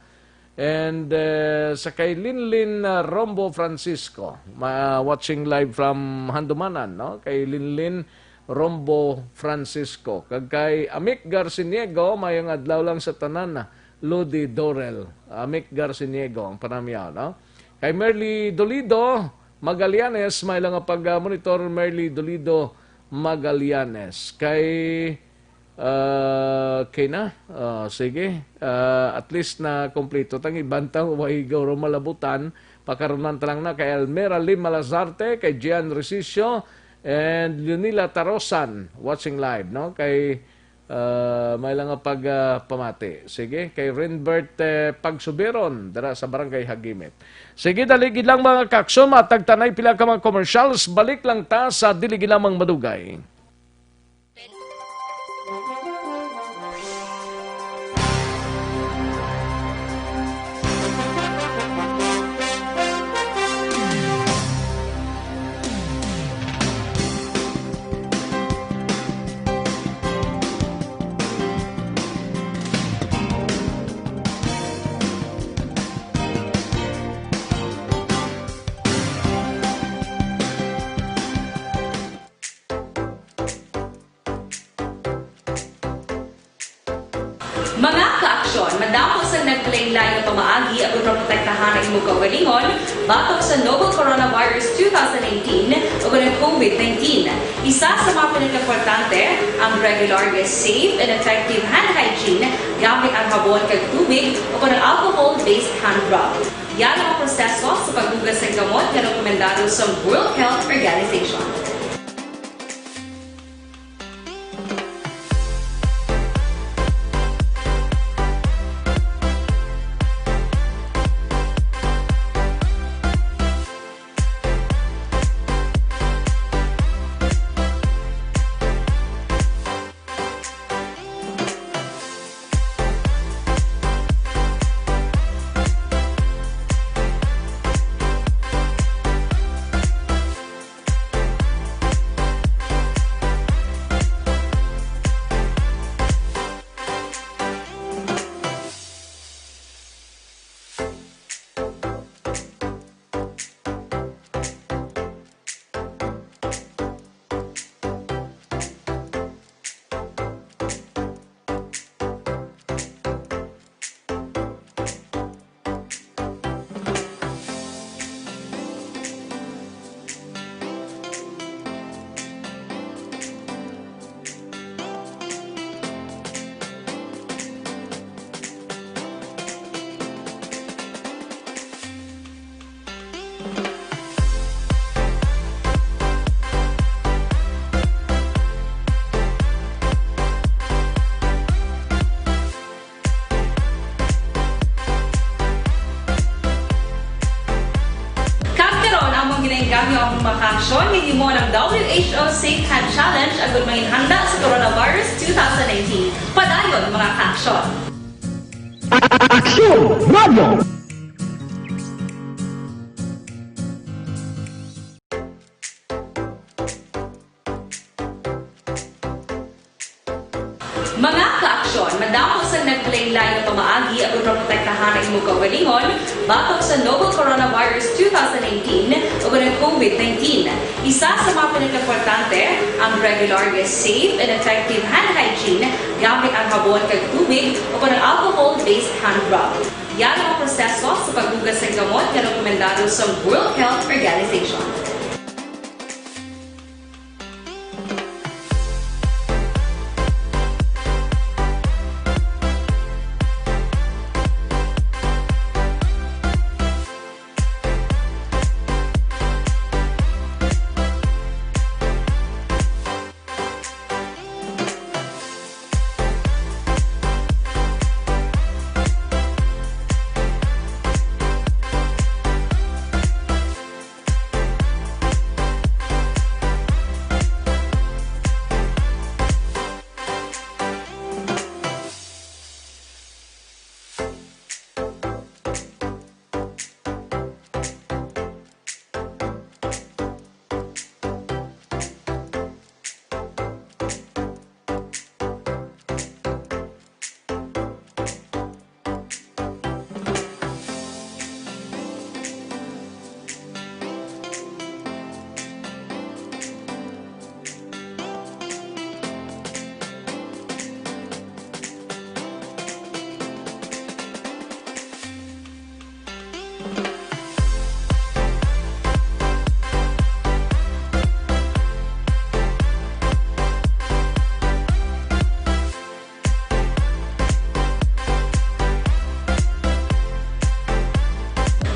And, eh, sa kay Linlin, ah, Rombo Francisco, ma-, watching live from Handumanan, no? Kay Linlin Rombo Francisco. Kag kay Amik Garciniego, mayong adlaw lang sa tanan, ah, Lodi Dorel. Amik Garciniego ang panamyaw, no? Kay Merly Dolido Magallanes, may lang nga pag, ah, monitor, Merly Dolido Magallanes. Kay Ah, okay na. Ah, sige. Ah, at least na kompleto tang iban ta, way guro malabutan. Pakarunan ta lang na kay Elmera Lim Malazarte, kay Gian Resicio, and Leonila Tarosan, watching live, no? Kay, ah, may lang nga pag, ah, pamati. Sige, kay Renbert, eh, Pagsuberon, dira sa Barangay Hagimit. Sige, dali gid lang, mga kakson, matagtanay pila ka mga commercials. Balik lang ta sa dili gid lamang madugay. Mga ka-aksyon, madamo sang nagkalainlain nga pamaagi aron maprotektahan ang imong kaugalingon batok sa novel coronavirus two thousand nineteen o ang COVID nineteen. Isa sa mga pinakaimportante, ang regular nga safe and effective hand hygiene gamit ang habon kag tubig o ang alcohol-based hand rub. Yan ang proseso sa paghugas ng gamot nga rekomendado sa World Health Organization. Join ninyo mo ang W H O Safe Hand Challenge agud manginhanda sa coronavirus two thousand nineteen. Padayon, mga ka-aksyon! Aksyon Radyo! Mga ka-aksyon, madamo sang naglain-lain nga pamaagi agud maprotektahan ang imo kaugalingon batok sa novel coronavirus two thousand nineteen ug ang COVID nineteen. Isa sa mga pinakaimportante, ang regular nga safe and effective hand hygiene gamit ang habon kag tubig o kon ang alcohol-based hand rub. Yara ang proseso sa paghugas sang kamot nga rekomendado sa World Health Organization.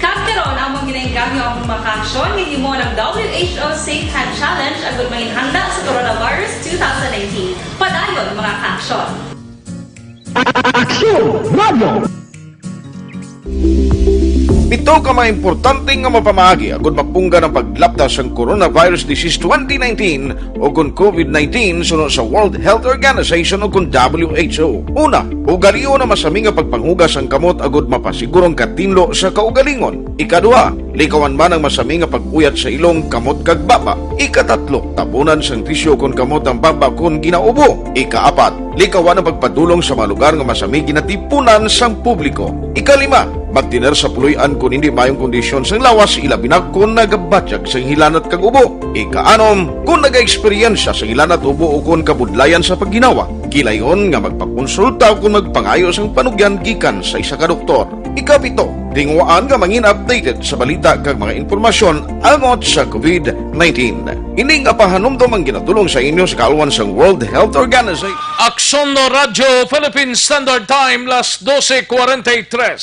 Kag karon, amon ginainganyo ang mga ka-aksyon nga himo ng W H O Safe Hand Challenge agud manginhanda sa coronavirus two thousand nineteen. Padayon, mga ka-aksyon! Aksyon Radyo! Pito ka mga importante nga mapamaagi agud mapunggan ang paglapta sang coronavirus disease twenty nineteen o kon COVID nineteen suno sa World Health Organization o kon W H O. Una, ugalion ang masami nga pagpanghugas sang kamot agud mapasiguro ang katinlo sa kaugalingon. Ikaduha, likawan man ang masami nga pag-uyat sa ilong, kamot, kag baba. Ikatatlo, tabunan sang tisyu kon kamot ang baba kon ginaubo. Ikaapat, likawan ang pagpadulong sa mga lugar nga masami ginatipunan sang publiko. Ikalima, magtener sa puloy-an kon hindi maayong kondisyon sang lawas, ilabi na kon nagabatyag sang hilanat kag ubo. Ikaanom, kon nagaeksperyensya sang hilanat, ubo, o kon kabudlayan sa pagginawa, gilayon nga magpakonsulta o kon magpangayo sang panugyan gikan sa isa ka doktor. Ikapito, tinguhaan nga mangin updated sa balita kag mga impormasyon angot sa COVID nineteen. Ini nga pahanumdom ang ginatulong sa inyo sa kaalwan sang World Health Organization. Aksyon no Radyo Philippine Standard Time, las doce cuarenta y tres.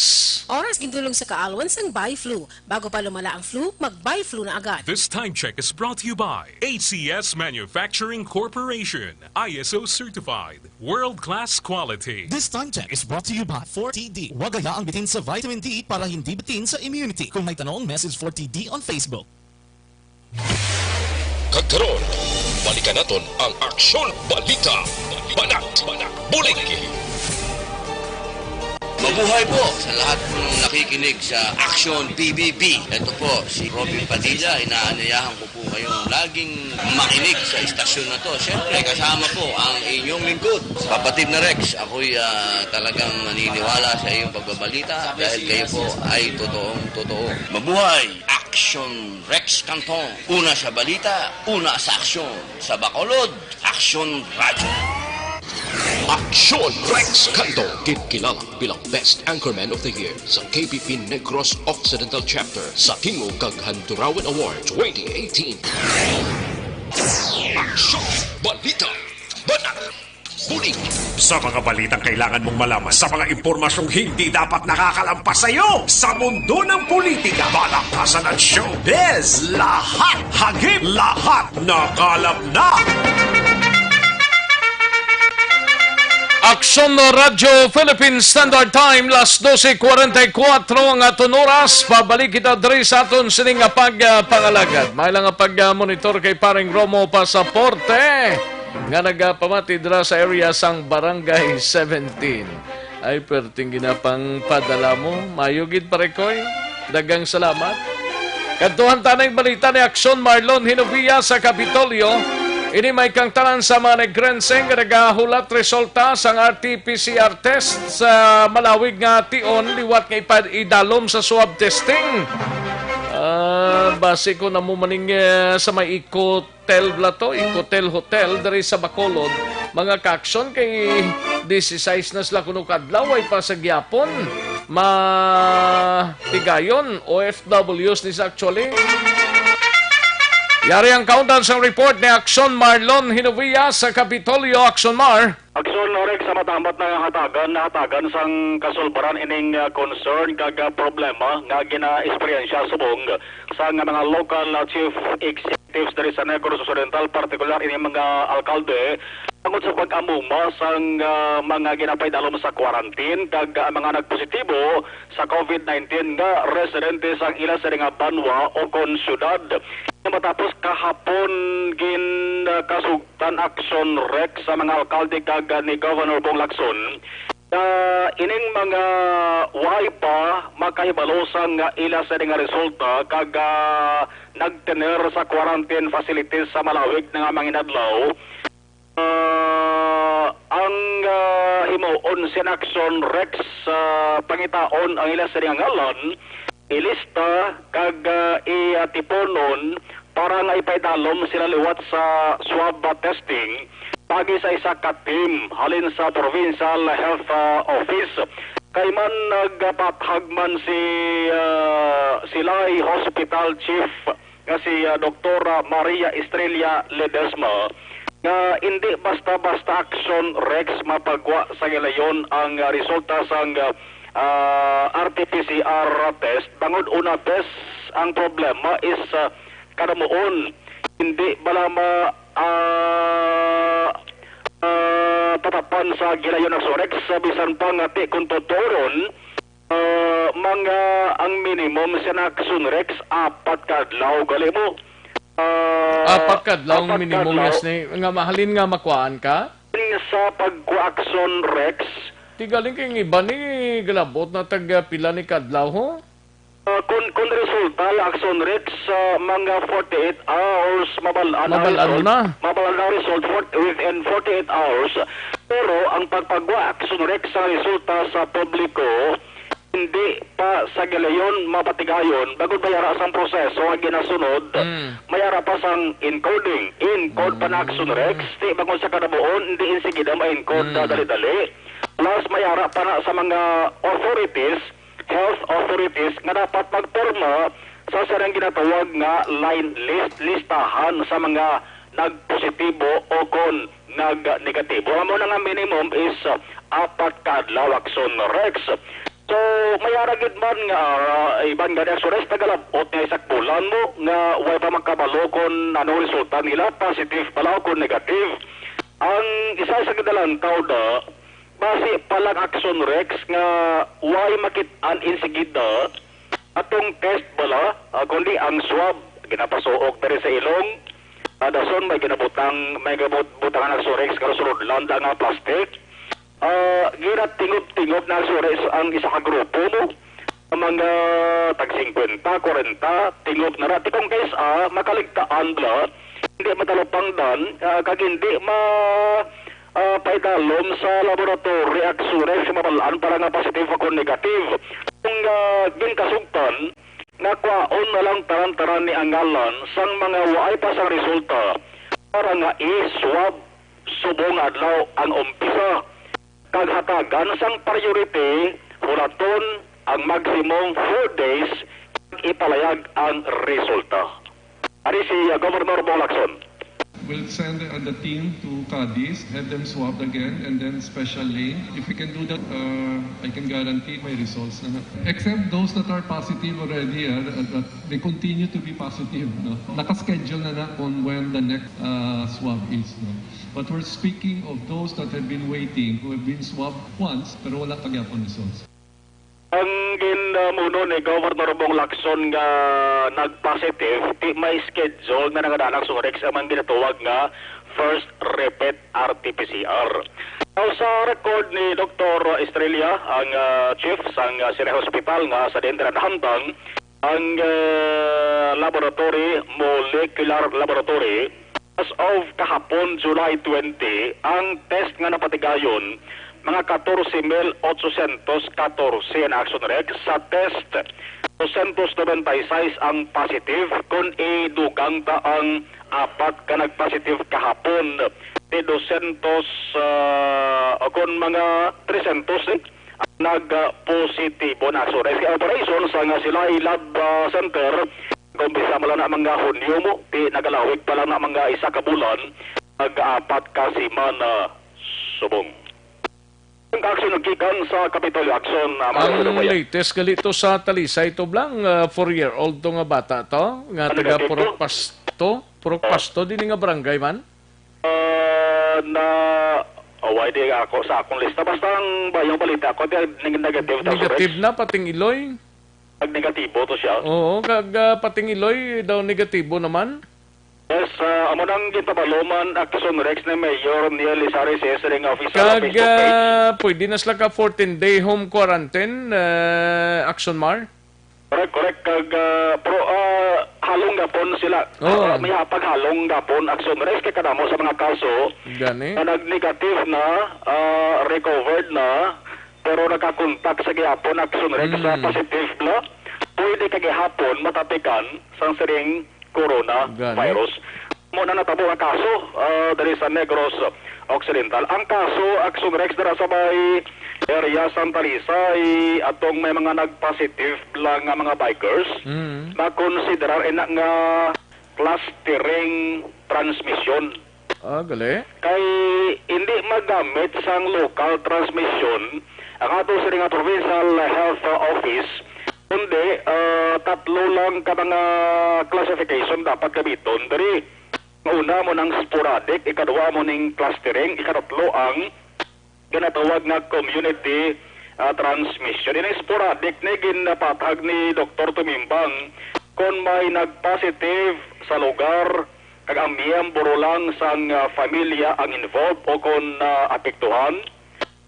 Oras gintulong sa kaalwan sang Biflu. Bago pa lumala ang flu, mag-Biflu na agad. This time check is brought to you by A C S Manufacturing Corporation, I S O certified. World-class quality. This time check is brought to you by four T D. Huwag hayaang bitin sa vitamin D para hindi bitin sa immunity. Kung may tanong, message four T D on Facebook. Kag karon, balikan naton ang Aksyon Balita. Banat, banat, bulig. Mabuhay po sa lahat ng nakikinig sa Aksyon P B B. Ito po si Robin Padilla, inaanyayahan ko po kayong laging makinig sa istasyon na to. Siyempre, kasama po ang inyong lingkod, Kapatid na Rex. Ako'y, ah, talagang naniniwala sa iyong pagbabalita dahil kayo po ay totoong totoo. Mabuhay! Aksyon Rex Canton. Una sa balita, una sa aksyon. Sa Bacolod, Aksyon Radyo. Aksyon Rex Canton, kinkilala bilang Best Anchorman of the Year sa K P P Negros Occidental Chapter sa Tingog kag Handurawan Award twenty eighteen. Aksyon, balita, banat, bulig. Sa mga balitang kailangan mong malaman, sa mga impormasyong hindi dapat nakakalampas sa iyo, sa mundo ng politika, balaktasan at showbiz, lahat hagip, lahat nakalap na. Aksyon Radyo Philippine Standard Time, las dose cuarenta y cuatro ang aton oras. Pabalik kita diri sa aton sining nga pagpangalagad. May lang nga pag-monitor kay Paring Romo Pasaporte nga nagapamati dira sa area sang Barangay seventeen. Ay, perting ginapang padala mo. Mayo gid, Pare Koy. Daghang salamat. Kadtuhan ta ning balita ni Aksyon Marlon Hinovia sa Kapitolyo. Ini may kangtanan sa mga Negrense nga nagahulat resulta sang R T P C R test sa malawig nga tion liwat nga ipaidalom sa swab testing. Ah, base ko na mo maning, eh, sa may ikot hotel bala to, Ecotel Hotel diri sa Bacolod, mga ka-aksyon, kay disisais na sila kuno ka adlaw, way pa sa gihapon matigayon. O F Ws ni sa actually. Yari ang kaundan sang report ni Aksyon Marlon Hinovia sa Kapitolyo. Aksyon Mar. Aksyon Rex, sa matamat na hatagan, nahatagan sang kasulbaran ining, ah, concern kag, ah, problema nga gina-eksperyensya subong sang mga local, ah, chief executives diri sa Negros Occidental, partikular ini mga alkalde, tungod sa pag-amuma sang, ah, mga ginapaidalom sa quarantine kag, ah, mga nagpositibo sa COVID nineteen nga residente sang ila sini nga banwa o kon syudad. Matapos kahapon gin, ah, kasugtan, Aksyon Rex, sa mga alkalde kag, ah, ni Governor Bong Lacson, ah, ining mga way pa makahibalo sang, ah, ila sini nga resulta kag, ah, nagtener sa quarantine facilities sa malawig na nga mga inadlaw. Ah, ang, ah, himuon sin Aksyon Rex, ah, pangitaon ang ila sini nga ngalan, ilista kag, ah, itiponon para nga ipaidalom sila liwat sa swab testing paagi sa isa ka team halin sa Provincial Health, ah, Office. Kay man nagpathag man si, ah, Silay Hospital Chief nga si, ah, Doktora Maria Estrella Ledesma nga indi basta-basta, Aksyon Rex, mapagwa sa gilayon ang, ah, resulta sang, ah, ah, R T P C R test. Bangod una, bes, ang problema is, ah, kadamuon hindi bala ma, ah, ah, tatapan sa gilayon, Aksyon Rex, sa bisan pa nga ti kon tuturon, ah, mga, ang minimum sa Aksyon Rex, apat ka adlaw gali mo. Ah, apat ka adlaw ang apat ka minimum adlaw. Yes ni, nga mahalin nga makuhaan ka? Sa pagkuha, Aksyon Rex. Ti galing kay ang iba ni galabot na tag, ah, pila ni kadlaw, ho? Ah, kun, kun resulta, Aksyon Rex, sa mga forty-eight hours, mabal-an ang Mabal-an mo result. Na. Mabal-an ang result for, within forty-eight hours. Pero ang pagpagwa, Aksyon Rex, sa resulta sa publiko, hindi pa sa gilayon mapatigayon, bangod may ara sang proseso nga ginasunod, Mm. may ara pa sang encoding. Encode pa na, Aksyon Rex, Mm. ti bangod sa kadamuon, hindi insigida ma-encode Mm. dali-dali. Plus, may ara pa na sa mga authorities, health authorities, nga dapat magporma sa sarang ginatawag nga line list, listahan sa mga nagpositibo o kon nag-negatibo. Amo na nga minimum is, uh, apat ka adlaw, Aksyon Rex. So, may ara gid man nga, uh, iban gani, Aksyon Rex, nagalab-ot nga isa ka bulan mo nga way pa magkabalo kon anong resulta nila, positive bala o kon negative. Ang isa sa ginalantaw na, basi pa lang, Aksyon Rex, nga way makit-an insigida atong test bala, ah, kundi ang swab, ginapasuok diri sa ilong. Ah, dason may ginabutang, may gabut-, butangan, Aksyon Rex, karon sulod lang da nga plastic. Ah, ginatingob-tingob na, Aksyon Rex, ang isa ka grupo mo. Ang mga tag singkwenta, kwarenta, tingob na ra. Ti kung kay sa, ah, makaligtaan bala, hindi matalupangdan, ah, kag hindi ma-, ah, paidalom sa laboratory, Aksyon Rex, sa mabal-an para nga positive o kon negative. Kung, ah, ginkasugtan, nga kwaon na lang tanan-tanan ni ang ngalan sang mga waay pa sang resulta para nga i-swab subong adlaw ang umpisa, kag hatagan sang priority, hulaton ang maximum four days kag ipalayag ang resulta. Ari si, ah, Governor Bong Lacson. We'll send the, the team to Cadiz, have them swabbed again, and then special lane. If we can do that, uh, I can guarantee my results na. Except those that are positive already, uh, that, that they continue to be positive. No? Naka-schedule na na kung when the next uh, swab is. No? But we're speaking of those that have been waiting, who have been swabbed once, pero wala pa gyapon results. Ang ginmuno ni Governor Bong Lacson nga nag-positive, di may schedule na nangadala sa Rex ang mga ginatawag nga first repeat R T P C R. Now, sa record ni Doktor Estrella, ang ah, chief sang ah, Sinai Hospital nga sa Dendra nahamtang, ang ah, laboratory, molecular laboratory, as of kahapon, July twenty, ang test nga napatigayon, mga katorse mil otsosyentos katorse na Action Rex. Sa test, dosyentos nobenta y seis ang positive, kung idugang ta ang apat ka nag-positive kahapon, di dosyentos, ah, o kung mga tresyentos, eh, ang nag-positibo na Action Rex. Kay operation sa nga Silay Lab ah, Center, kumpisa mo lang na mga Hunyo mo, di nagalawig pa lang na mga isa ka bulan, nag-apat ka semana subong. Ang aksyon gikan sa Kapitolyo Action, ah, mga Ang Pilipino. latest gali to sa Talisay, to blang uh, four-year-old to nga bata to, nga Ano taga na to? Purok Pasto. Purok Pasto, din nga barangay man? Ah, na, oh, why di ako sa akong lista. Basta ang bayang balita ko, di, neg- negative na Negative Rex. Na, pating Iloy. Pag negatibo to siya. Oo, kag uh, pating Iloy daw negatibo naman. Yes, ah, amo nang ginpabaloman Action Rex ni Mayor Neil Lizarri sa iyang official Kag Facebook page. uh, pwede na sila ka fourteen-day home quarantine, uh, Action Mar? Correct, correct. Kag, ah, pro, ah, halong gapon sila. Oo. Ah, may hapag halong gapon Action Rex kay kadamo sa mga kaso Gani. na nag-negative na, ah, recovered na, pero nakakontak sa gihapon Action Rex sa Mm. positive na. Pwede ka gihapon matapikan sang siring coronavirus. Mo na natabo nga kaso ah, diri sa Negros Occidental. Ang kaso, Action Rex, dira sa may area sang Talisay, atong may mga nag-positive lang nga mga bikers, Mm. makonsiderar ina nga clustering transmission. Ah, gali. Kay hindi magamit sang local transmission ang ato sini nga provincial health office, kundi ah, tatlo lang ka mga classification dapat gamiton diri. Ang una mo nang sporadic, ikaduha mo ning clustering, ikatatlo ang ginatawag nga community ah, transmission. Ini sporadic ni ginapatag ni Doktor Tumimbang kon may nag-positive sa lugar kag ang miyembro lang sang ah, familia ang involved o kon ah, apektuhan.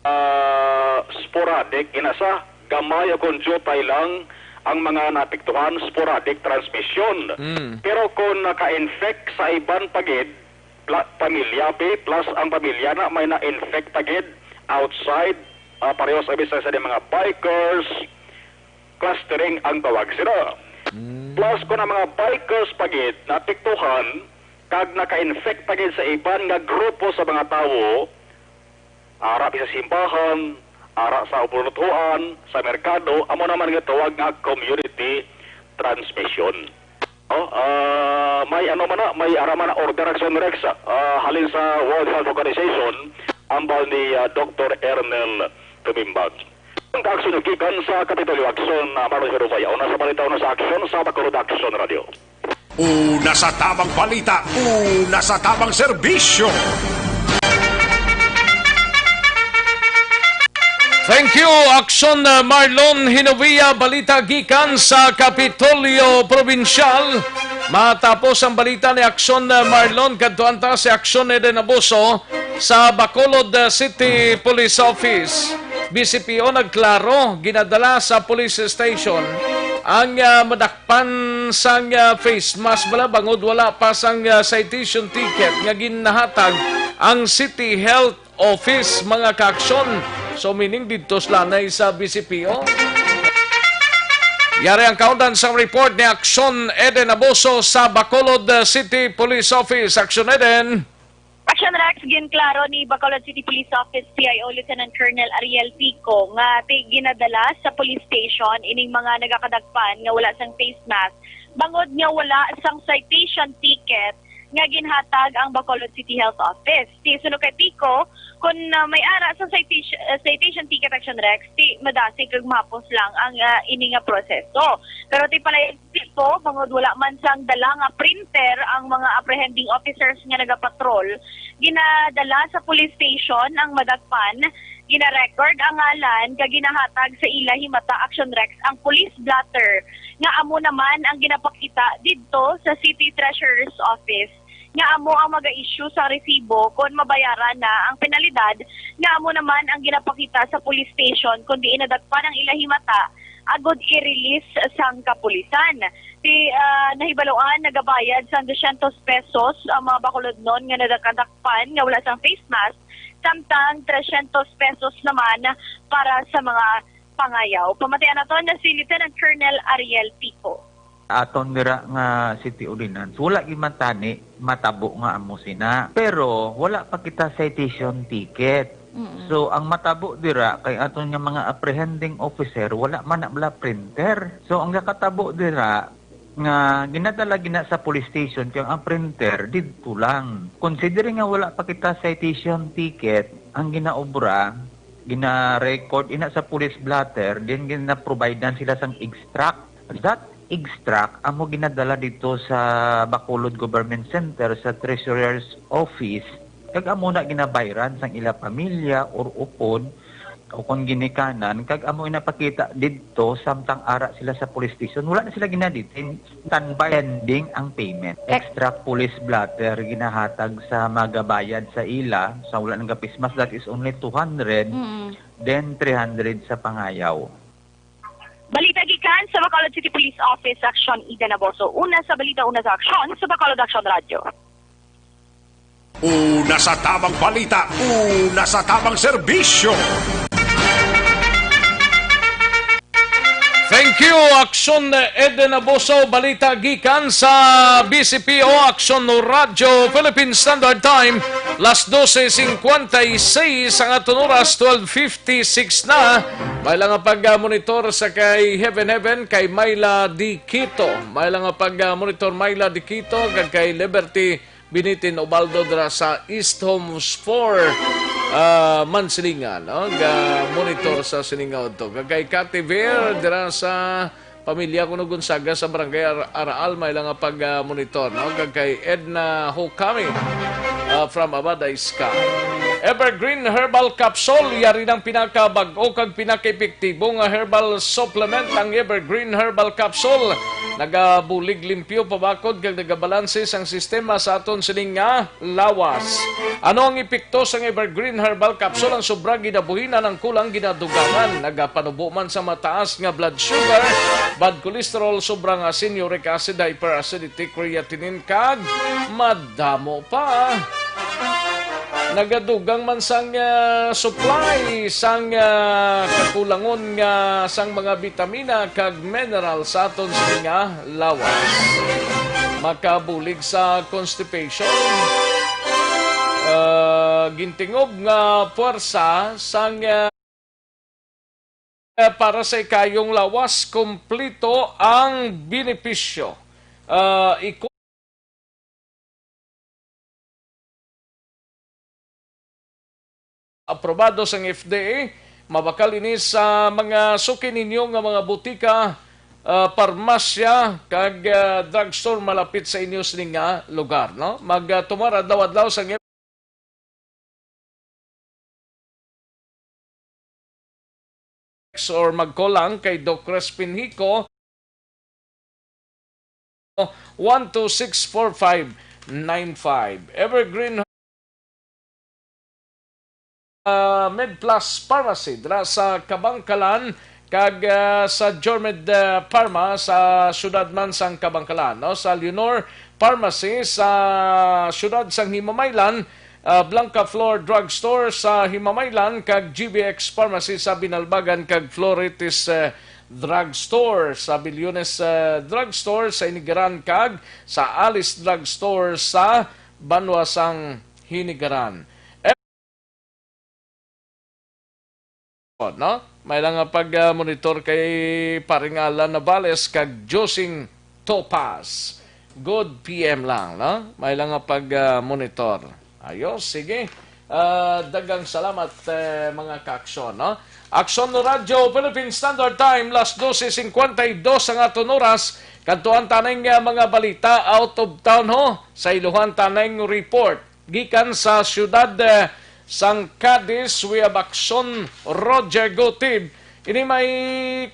Ah, sporadic, inasa gamay o kon diutay lang ang mga naapektuhan, sporadic transmission. Mm. Pero kung naka-infect sa iban pa gid, pla- pamilya, pi, plus ang pamilya na may na-infect pa gid outside, ah, pareho sa bisa sa mga bikers, clustering ang tawag sila. Mm. Plus, kung ang mga bikers pa gid naapektuhan kag naka-infect pa gid sa iban nga grupo sa mga tawo, ara sa simbahan, ara sa buluthoan, sa merkado, amo naman nga tawag nga community transmission. Oh, ah, may ano man na, may ara man na order Action Rex ah, halin sa World Health Organization, ambal ni ah, Doktor Ernel Tumimbag. Ang aksyon gikan sa Kapitolyo Action, uh, Marlon Herubay. Una sa balita, una sa aksyon sa Bacolod Action Radio. Una sa tabang balita, una sa tabang serbisyo. Thank you, Action uh, Marlon Hinovia. Balita gikan sa Kapitolyo Probinsyal. Matapos ang balita ni Action uh, Marlon, kadtuan ta si Action Eden Abuso sa Bacolod uh, City Police Office. B C P O nagklaro, ginadala sa police station ang uh, madakpan sang uh, face mask bala bangod wala pa sang uh, citation ticket nga ginahatag ang City Health Office, mga kaaksyon. So, meaning didto sila na sa B C P O. Yari ang kaundan sang report ni Action Eden Abuso sa Bacolod uh, City Police Office. Action Eden. Action Rex, ginklaro ni Bacolod City Police Office C I O Lieutenant Colonel Ariel Pico nga ti ginadala sa police station ining mga nagakadagpan nga wala sang face mask bangod nga wala sang citation ticket nga ginhatag ang Bacolod City Health Office. Ti suno kay Pico, kun, ah, may ara sa citation, ah, citation ticket, Action Rex, ti madasig kag mahapos lang ang, ah, ini nga proseso. Pero ti palay Pico, bangod wala man sang dala nga printer ang mga apprehending officers nga nagapatrol, ginadala sa police station ang madakpan, gina-record ang ngalan, kag ginahatag sa ila himata, Action Rex, ang police blotter nga amo naman ang ginapakita didto sa City Treasurer's Office, nga amo ang maga-issue sa resibo kon mabayaran na ang penalidad, nga amo naman ang ginapakita sa police station kon diin nadakpan ang ila himata, agod i-release sang kapulisan. Ti, ah, nahibaluan, nagabayad sang dosyentos pesos ang mga Bacolodnon nga nadakadakpan nga wala sang face mask, samtang tresyentos pesos naman para sa mga pangayaw. Pamatian naton na si Lieutenant Colonel Ariel Pico. Aton dira nga city ordinance, wala gid man tani matabo nga amo sina. Pero wala pa kita citation ticket. Mm-mm. So, ang matabo dira kay aton nga mga apprehending officer, wala man na bala printer. So, ang nakatabo dira nga ginadala gina sa police station kay ang printer didto lang. Considering nga wala pa kita citation ticket, ang ginaobra, gina-record ina sa police blotter, then gina-providean sila sang extract. That extract amo ginadala dito sa Bacolod Government Center sa Treasurer's Office, kag amo na ginabayran sang ila pamilya or upod o kon ginikanan, kag amo ina pakita didto samtang ara sila sa police station. Wala na sila ginadetain, standby pending ang payment. Ek- Extract police blotter ginahatag sa magabayad sa ila sa wala nang gapismas, that is only two hundred, Mm. then three hundred sa pangayaw. Balita gikan sa Bacolod City Police Office, Action Eden Aboso. Una sa balita, una sa aksyon, sa Bacolod Action Radio. Una sa tamang balita, una sa tamang serbisyo. Thank you, Action Eden Aboso. Balita gikan sa B C P O, Action Radio Philippine Standard Time. Las dose cincuenta y seis ang aton oras, twelve fifty-six na. May lang nga pag-monitor sa kay Heaven Heaven, kay Myla Di Quito. May lang nga pag-monitor Myla Di Quito, kag kay Liberty Binitin Ubaldo dira sa East Homes four, ah, Mansilingan, no? Ga monitor sa siningaw to. Kag kay Cathy Ver dira sa pamilya kuno Gonzaga sa Barangay Ar-, Araal, may lang nga pag, ah, monitor, no? Kag kay Edna Hokami, ah, from Abada Iska. Evergreen Herbal Capsule, yari ng pinakabag-o kag pinakaepektibo nga herbal supplement, ang Evergreen Herbal Capsule. Nagabulig limpyo, pabakod, kag nagabalanse sang sistema sa aton sining nga lawas. Ano ang epekto sang Evergreen Herbal Capsule? Ang sobra ginabuhinan, ang kulang ginadugangan, nagapanubo man sa mataas nga blood sugar, bad cholesterol, sobra nga asin, uric acid, hyperacidity, creatinine, kag madamo pa. Nagadugang man sang, ah, supply sang, ah, kakulangon nga sang mga bitamina kag mineral sa aton sini nga lawas. Makabulig sa constipation. Ah, gintingob nga puwersa sang, ah, para sa ikayong lawas, kompleto ang benepisyo. Ah, iko-, aprobado sang F D A, mabakal ini sa mga suki ninyo nga mga butika, ah, parmasya, kag, ah, drugstore malapit sa inyo sini nga lugar, no? Mag, ah, tumar adlaw-adlaw sang or mag-call lang kay Doc Crispin Hico, one two six four five nine five. Evergreen, ah, MedPlus Pharmacy dira sa Kabankalan, kag, ah, sa Jormed, ah, Pharma sa siyudad man sang Kabankalan, no? Sa Leonor Pharmacy sa siyudad sang Himamaylan, ah, Blanca Flor Drugstore sa Himamaylan, kag G B X Pharmacy sa Binalbagan, kag Floritis, eh, Drugstore sa Bilyones, eh, Drugstore sa Inigaran, kag sa Alice Drugstore sa banwa sang Hinigaran. No? May lang nga pag, ah, monitor kay Paring Alan Navales kag Josing Topas. Good P M lang, no? May lang nga pag, ah, monitor. Ayos, sige. Ah, daghang salamat, eh, mga ka-aksyon, no? Aksyon Radyo Philippine Standard Time, las dose cincuenta y dos ang aton oras. Kadtuan taning, ah, mga balita out of town, ho. Sa iluhan taning report gikan sa siyudad, eh, sang Cadiz, we have Aksyon Roger Gutib. Ini may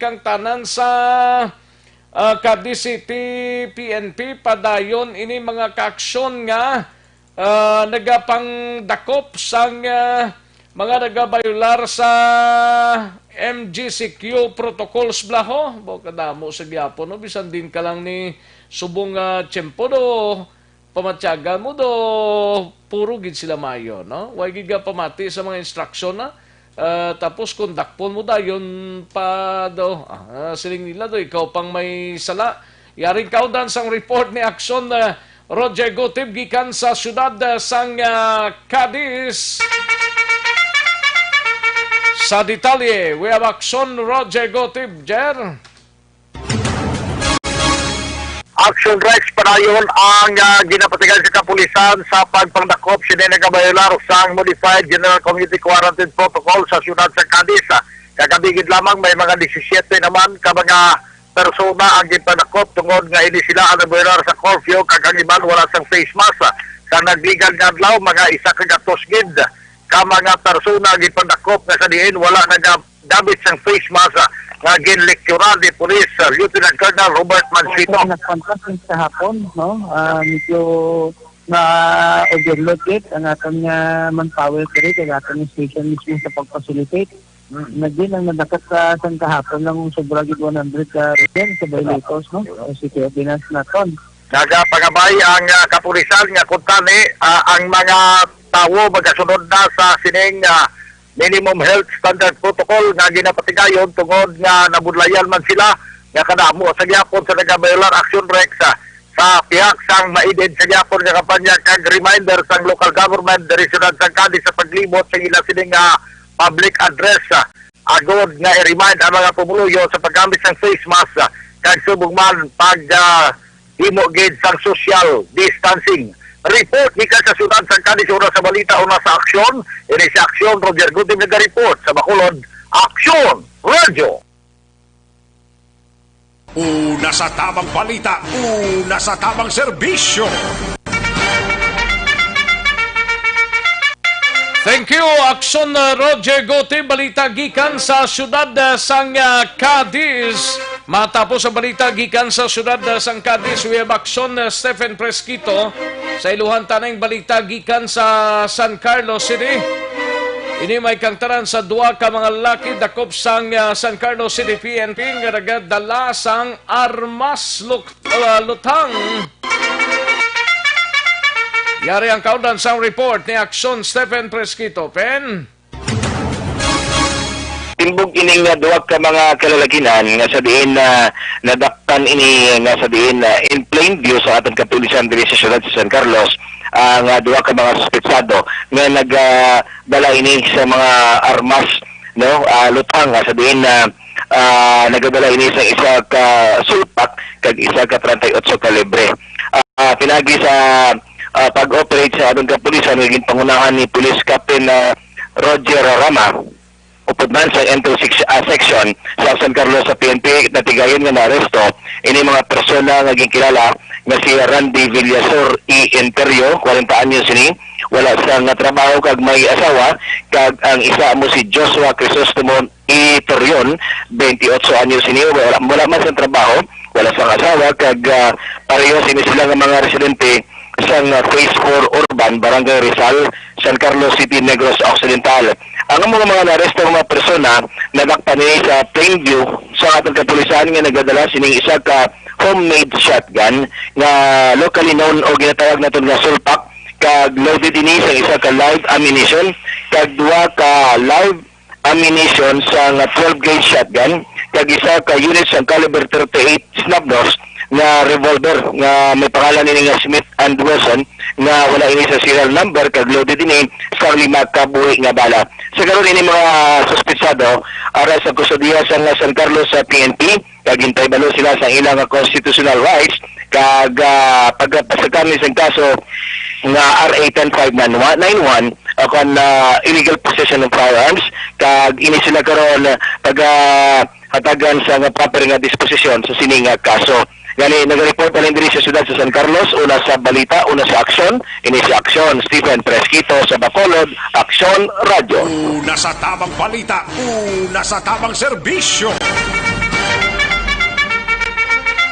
kangtanan sa, ah, Cadiz City P N P. Padayon ini mga kaaksyon nga, ah, nagapangdakop sang, ah, mga nagabayular sa M G C Q protocols bala, ho. Bo, kadamo sa gyapon, no? Bisan din ka lang ni subong, ah, tiyempo do, pamatyagan mo do, puro gid sila maayo, no? Way gid ka pamati sa mga instruction na. Ah, tapos kung dakpon mo dayon pa do, ah, siling nila do, ikaw pang may sala. Yaring kaundan sang report ni Aksyon, ah, Roger Gutib gikan sa siyudad, ah, sang, ah, Cadiz. Sa detalye, we have Aksyon Roger Gutib, Jer. Action Rex, padayon ang, ah, ginapatigan sa kapulisan sa pagpangdakop sini nagabayular sang Modified General Community Quarantine Protocol sa siyudad sa Cadiz. Kagabigid lamang may mga disisiete naman ka mga persona ang ginpandakop tungod nga ini sila ang nagbayular sa curfew kag ang iban wala sang face mask. Sa nagligad nga adlaw, mga isa ka gatos gid ka mga persona ang ginpandakop nga sa diin wala naga gamit sang face mask, ah, nga ginlektura ni Police, ah, Lieutenant Colonel Robert Mansito. Nagpantas yung kahapon, no? Ah, medyo na-overload gid ang aton nga manpower diri kag aton nga station mismo sa pag-facilitate. Mm. Nagin ang nadakop sa sang kahapon lang sobra gid one hundred ka residents sa violators, no? Sa city ordinance naton. Nagapangabay ang, ah, kapulisan nga kuntani, ah, ang mga tawo magasunod na sa sining, ah, minimum health standard protocol nga ginapatigayon tungod nga nabudlayan man sila nga kadamo sa gyapon sa nagabayular. Action Rex, ah, sa pihak sang MAIDED sa gyapon nga kampanya kag reminder sang local government diri siyudad sang Cadiz sa paglibot sa ila sini nga public address, ah, agod nga i-remind ang mga pumuluyo sa paggamit sang face mask, ah, kag subong man pag, ah, himo gid sang social distancing. Report gikan sa siyudad sang Cadiz, una sa balita, una sa aksyon. Ini si Aksyon Roger Gutib naga-report sa Bacolod. Aksyon Radio. Una sa tabang balita, una sa tabang serbisyo. Thank you, Aksyon, uh, Roger Gutib. Balita gikan sa siyudad, uh, sang, uh, Cadiz. Matapos ang balita gikan sa siyudad, uh, sang Cadiz, we have Aksyon, uh, Stephen Fresquito. Sa iluhan taning balita gikan sa San Carlos City. Ini may kangtanan sa duha ka mga lalaki dakop sang, uh, San Carlos City P N P nga nagadala sang armas luk-, uh, lutang. Yari ang kaundan sang report ni Aksyon Stephen Fresquito. Pen? Timbog ining, ah, duha ka mga kalalaginan nga sa diin, ah, nadakpan ini nga sa diin, ah, in plain view sa aton kapulisan diri sa siyudad sa San Carlos, ah, nga duha ka mga suspetsado nga nag, ah, dala ini sa mga armas, no? Ah, lutang nga sa diin, ah, ah, nagadala ini sa isa ka sulpak kag isa ka treinta y ocho kalibre. Ah, pinagi sa, ah, pag-operate sa aton kapulisan nga ginpangunahan ni Police Captain, ah, Roger Rama, upod man sa Entry Sec-, ah, Section sa San Carlos sa P N P, natigayon nga naaresto ini mga persona nga ginkilala nga si Randy Villasor E. Interio, kwarenta anyos ini, wala sa nga trabaho kag may asawa, kag ang isa amo si Joshua Crisostomo E. Torion, twenty-eight anyos ini, wala, wala man sa trabaho, wala sa asawa, kag, ah, pareho sini sila nga mga residente sang, ah, Phase four Urban, Barangay Rizal, San Carlos City, Negros Occidental. Ang mga, mga naaresto nga mga persona nadakpan ni sa plain view sa aton kapulisan nga nagadala sining isa ka homemade shotgun nga locally known o ginatawag naton nga sulpak, kag loaded ini sa isa ka live ammunition kag duha ka live ammunition sang twelve gauge shotgun, kag isa ka unit sang caliber thirty-eight snub nose nga revolver nga may pangalan ini nga Smith and Wesson nga wala ini sa serial number kag loaded ini sang lima ka buhi nga bala. Sa karon ini mga suspetsado ara sa kustodiya sang San Carlos sa P N P, kag hintay balo sila sa ilang constitutional rights kag, ah, pagpasagkami sang kaso nga R A ten five nine one, o kon, ah, illegal possession of firearms, kag ini sila karon, ah, paga-, hatagan sa nga proper nga disposisyon sa sini nga kaso. Gani, nagareport na lang diri sa siyudad sa San Carlos, una sa balita, una sa aksyon, ini si Aksyon, Stephen Fresquito sa Bacolod, Aksyon Radio. Una sa tamang balita, una sa tamang serbisyo.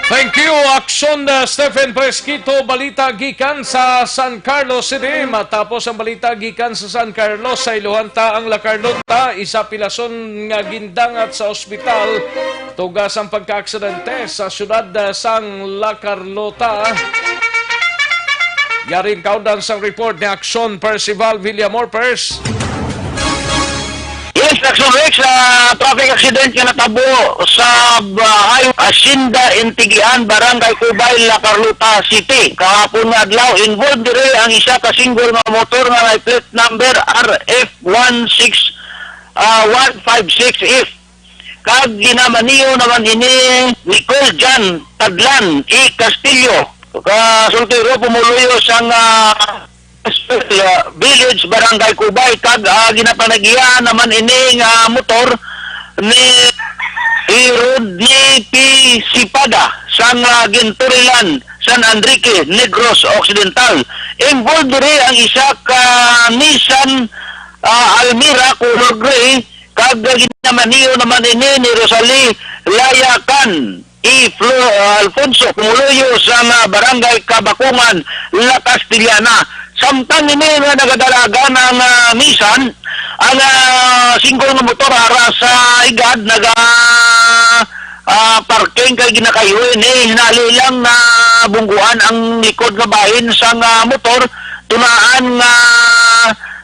Thank you, Aksyon, uh, Stephen Fresquito. Balita gikan sa San Carlos City. Matapos ang balita gikan sa San Carlos, sa iluhan ta ang La Carlota, isa pilason nga gindangat sa ospital tuga sang pagkaaksidente sa siyudad, uh, sang La Carlota. Yari ang kaundan sang report ni Aksyon Percival Villamor. Pers. Yes, Aksyon Rex, ah, traffic accident nga natabo sa, ah, Hacienda Intigian, Barangay Cubay, La Carlota City. Kahapon nga adlaw, involved diri ang isa ka single nga motor nga may plate number R F one six, ah, one five six F. Kag ginamaneho naman ini ni Nicole Jan Tadlan E Castillo, ka soltero, pumuluyo sang, ah, Village, Barangay Cubay, kag, ah, ginapanagian naman ini nga motor ni, ni Rodney P Sipada sang, ah, Ginturilan, San Enrique, Negros Occidental. Involved diri ang isa ka Nissan, ah, Almera color gray, kag ginamaneho naman ini ni Rosalie Layacan E Flo-, ah, Alfonso, pumuluyo sa nga Barangay Kabakungan, La Castellana. Samtang ini nga nagadalagan ang, ah, Nissan, ang, ah, single nga motor ara sa Igad naga, ah, parking kay ginakayuhi ni, hinali lang na bungguan ang likod nga bahin sang, ah, motor, tunaan nga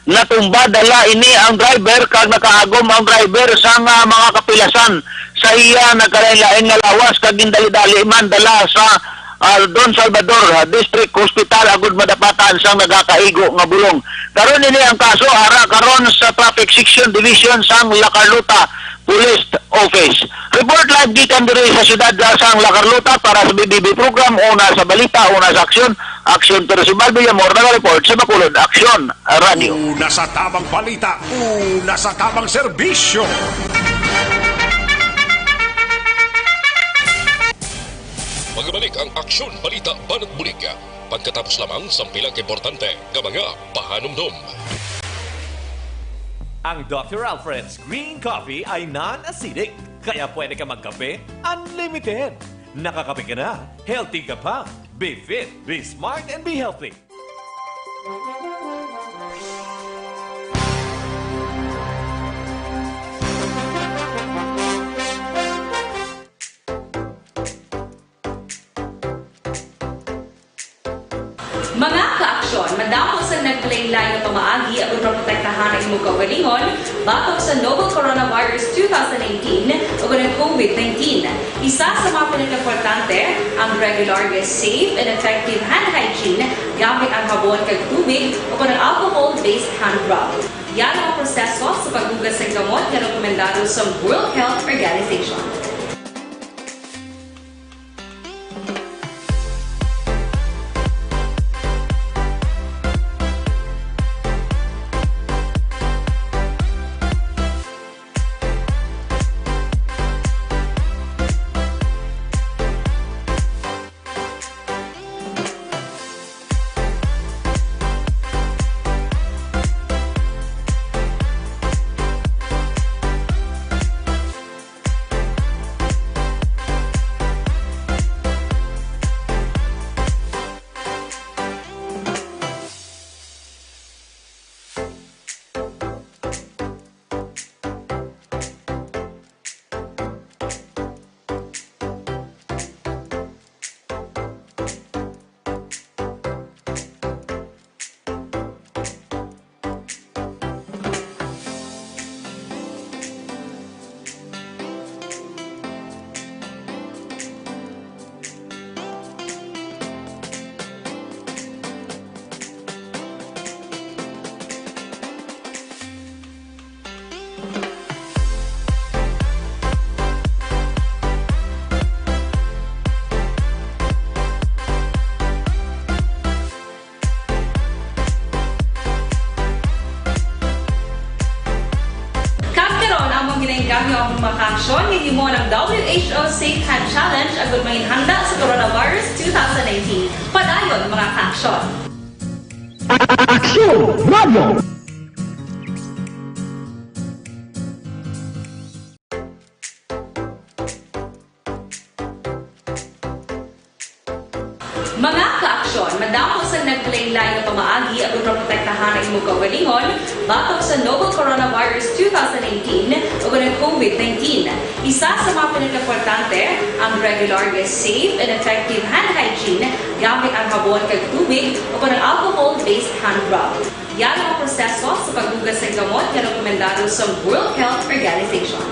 natumba dala ini ang driver kag nakaagom ang driver sang, ah, mga kapilasan sa iya nagkalain-lain nga lawas kag gindali-dali man dala sa, ah, Don Salvador, ah, District Hospital agud madapatan sang nagakaigo nga bulong. Karon ini ang kaso ara karon sa Traffic Section Division sang La Carlota Police Office. Report live gikan diri sa siyudad sang La Carlota para sa B B B program, una sa balita, una sa aksyon. Aksyon Percival Villamor, naga-report sa Bacolod Aksyon Radio. Una sa tamang balita, una sa tamang serbisyo. Magbalik ang Aksyon Balita Banat Bulig pagkatapos lamang sang pila ka importante nga mga pahanumdom. Ang Doctor Alfred's Green Coffee ay non-acidic, kaya pwede ka magkape unlimited. Nakakape ka na, healthy ka pa. Be fit, be smart, and be healthy. Mga ka-aksyon, madamo sa naglain-lain nga pamaagi aron maprotektahan ang imong kaugalingon batok sa novel coronavirus two thousand eighteen o ang COVID nineteen. Isa sa mga pinakaimportante, ang regular nga safe and effective hand hygiene gamit ang habon kag tubig o ang alcohol-based hand rub. Yari ang proseso sa paghugas sang kamot nga rekomendado sa World Health Organization. Kami ang mga kaaksyon, hinimo ang W H O Safe Hand Challenge agud manginhanda sa Coronavirus two thousand nineteen. Padayon, mga kaaksyon. Aksyon Radio! Mga kaaksyon, madamo sang naglain-lain nga pamaagi agud maprotektahan ang imong kaugalingon batok sa novel coronavirus two thousand nineteen ug ang COVID nineteen. Isa sa mga pinakaimportante, ang regular nga safe and effective hand hygiene gamit ang habon kag tubig o ang alcohol-based hand rub. Yari ang proseso sa paghugas sang gamot nga rekomendado sa World Health Organization.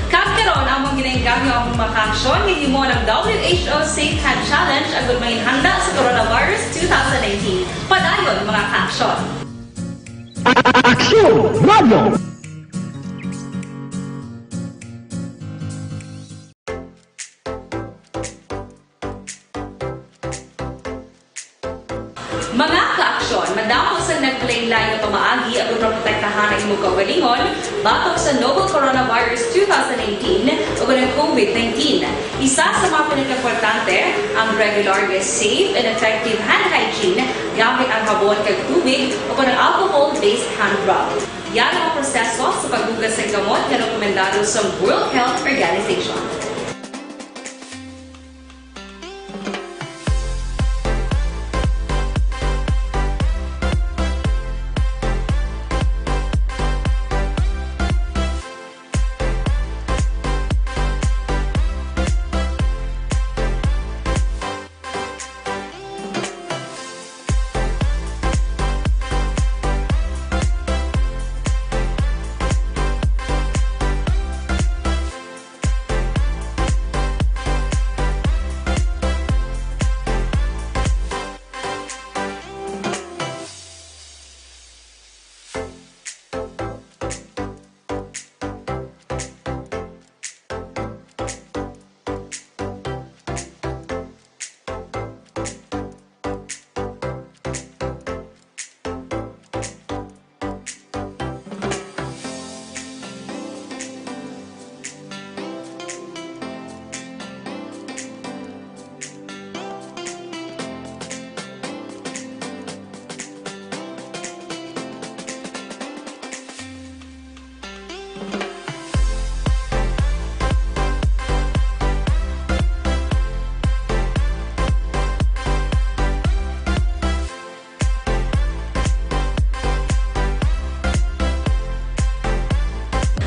Kag karon, among ginainggam ang mga kaaksyon nga hinimo ang W H O Safe Hand Challenge agud manginhanda sa Coronavirus two thousand nineteen. Padayon, mga kaaksyon. Aksyon Radio! Mga kaaksyon, madamo sang naglain-lain nga pamaagi agud maprotektahan ang imong kaugalingon batok sa novel coronavirus two thousand nineteen ug ang COVID nineteen. Isa sa mga pinakaimportante, ang regular nga safe and effective hand hygiene gamit ang habon kag tubig o ang alcohol-based hand rub. Yari ang proseso sa paghugas sang gamot nga rekomendado sa World Health Organization.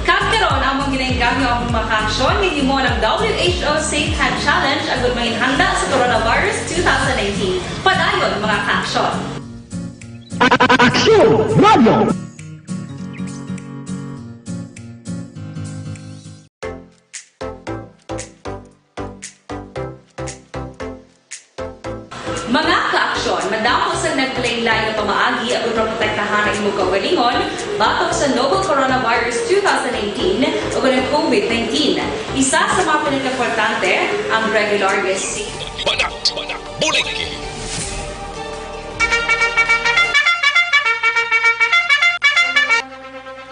Kag karon, among ginainggam ang mga kaaksyon nga hinimo ang W H O Safe Hand Challenge agud manginhanda sa Coronavirus two thousand nineteen. Padayon, mga kaaksyon. Aksyon Radio! Mga kaaksyon, madamo sang naglain-lain nga pamaagi aron maprotektahan ang imong kaugalingon batok sa novel coronavirus two thousand eighteen ug ang COVID nineteen. Isa sa mga pinakaimportante ang regular nga si- Banat, Banat, Buliki.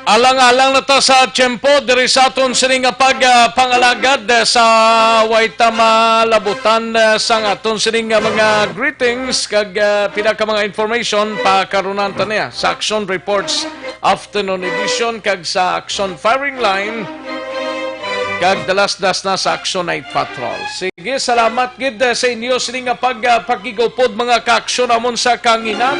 Alang-alang na ta sa tiyempo diri sa aton sini nga pag, ah, pangalagad, eh, sa way ta malabutan, eh, sang aton sini nga mga greetings kag, ah, pila ka mga information. Pakarunan ta niya sa Action Reports Afternoon Edition kag sa Action Firing Line kag dalasdas na sa Action Night Patrol. Sige, salamat gid, eh, sa inyo sini nga pag, ah, pakigupod, mga kaaksyon namon sa kanginan.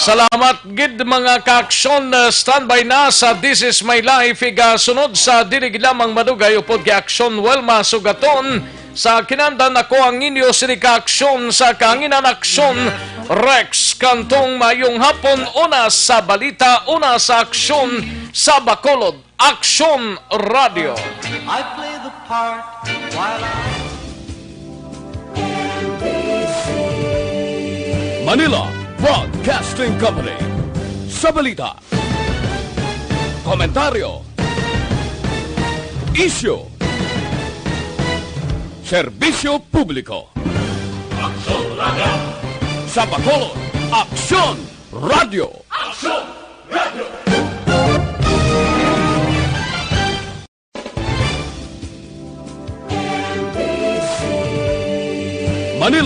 Salamat gid, mga kaaksyon. Uh, standby na sa This Is My Life, igasunod sa dili gid lamang madugay upod kay Aksyon Wilma Sugaton. Sa kinandan, ako ang inyo sini kaaksyon sa kanginan, Aksyon Rex Cantong. Mayong hapon, una sa balita, una sa aksyon sa Bacolod. Aksyon Radio. I play the part while I Manila Broadcasting Company. Sa balita, komentaryo, isyu, serbisyo publiko. Aksyon Radio. Sa Bacolod, Aksyon Radio. Aksyon Radio. Manila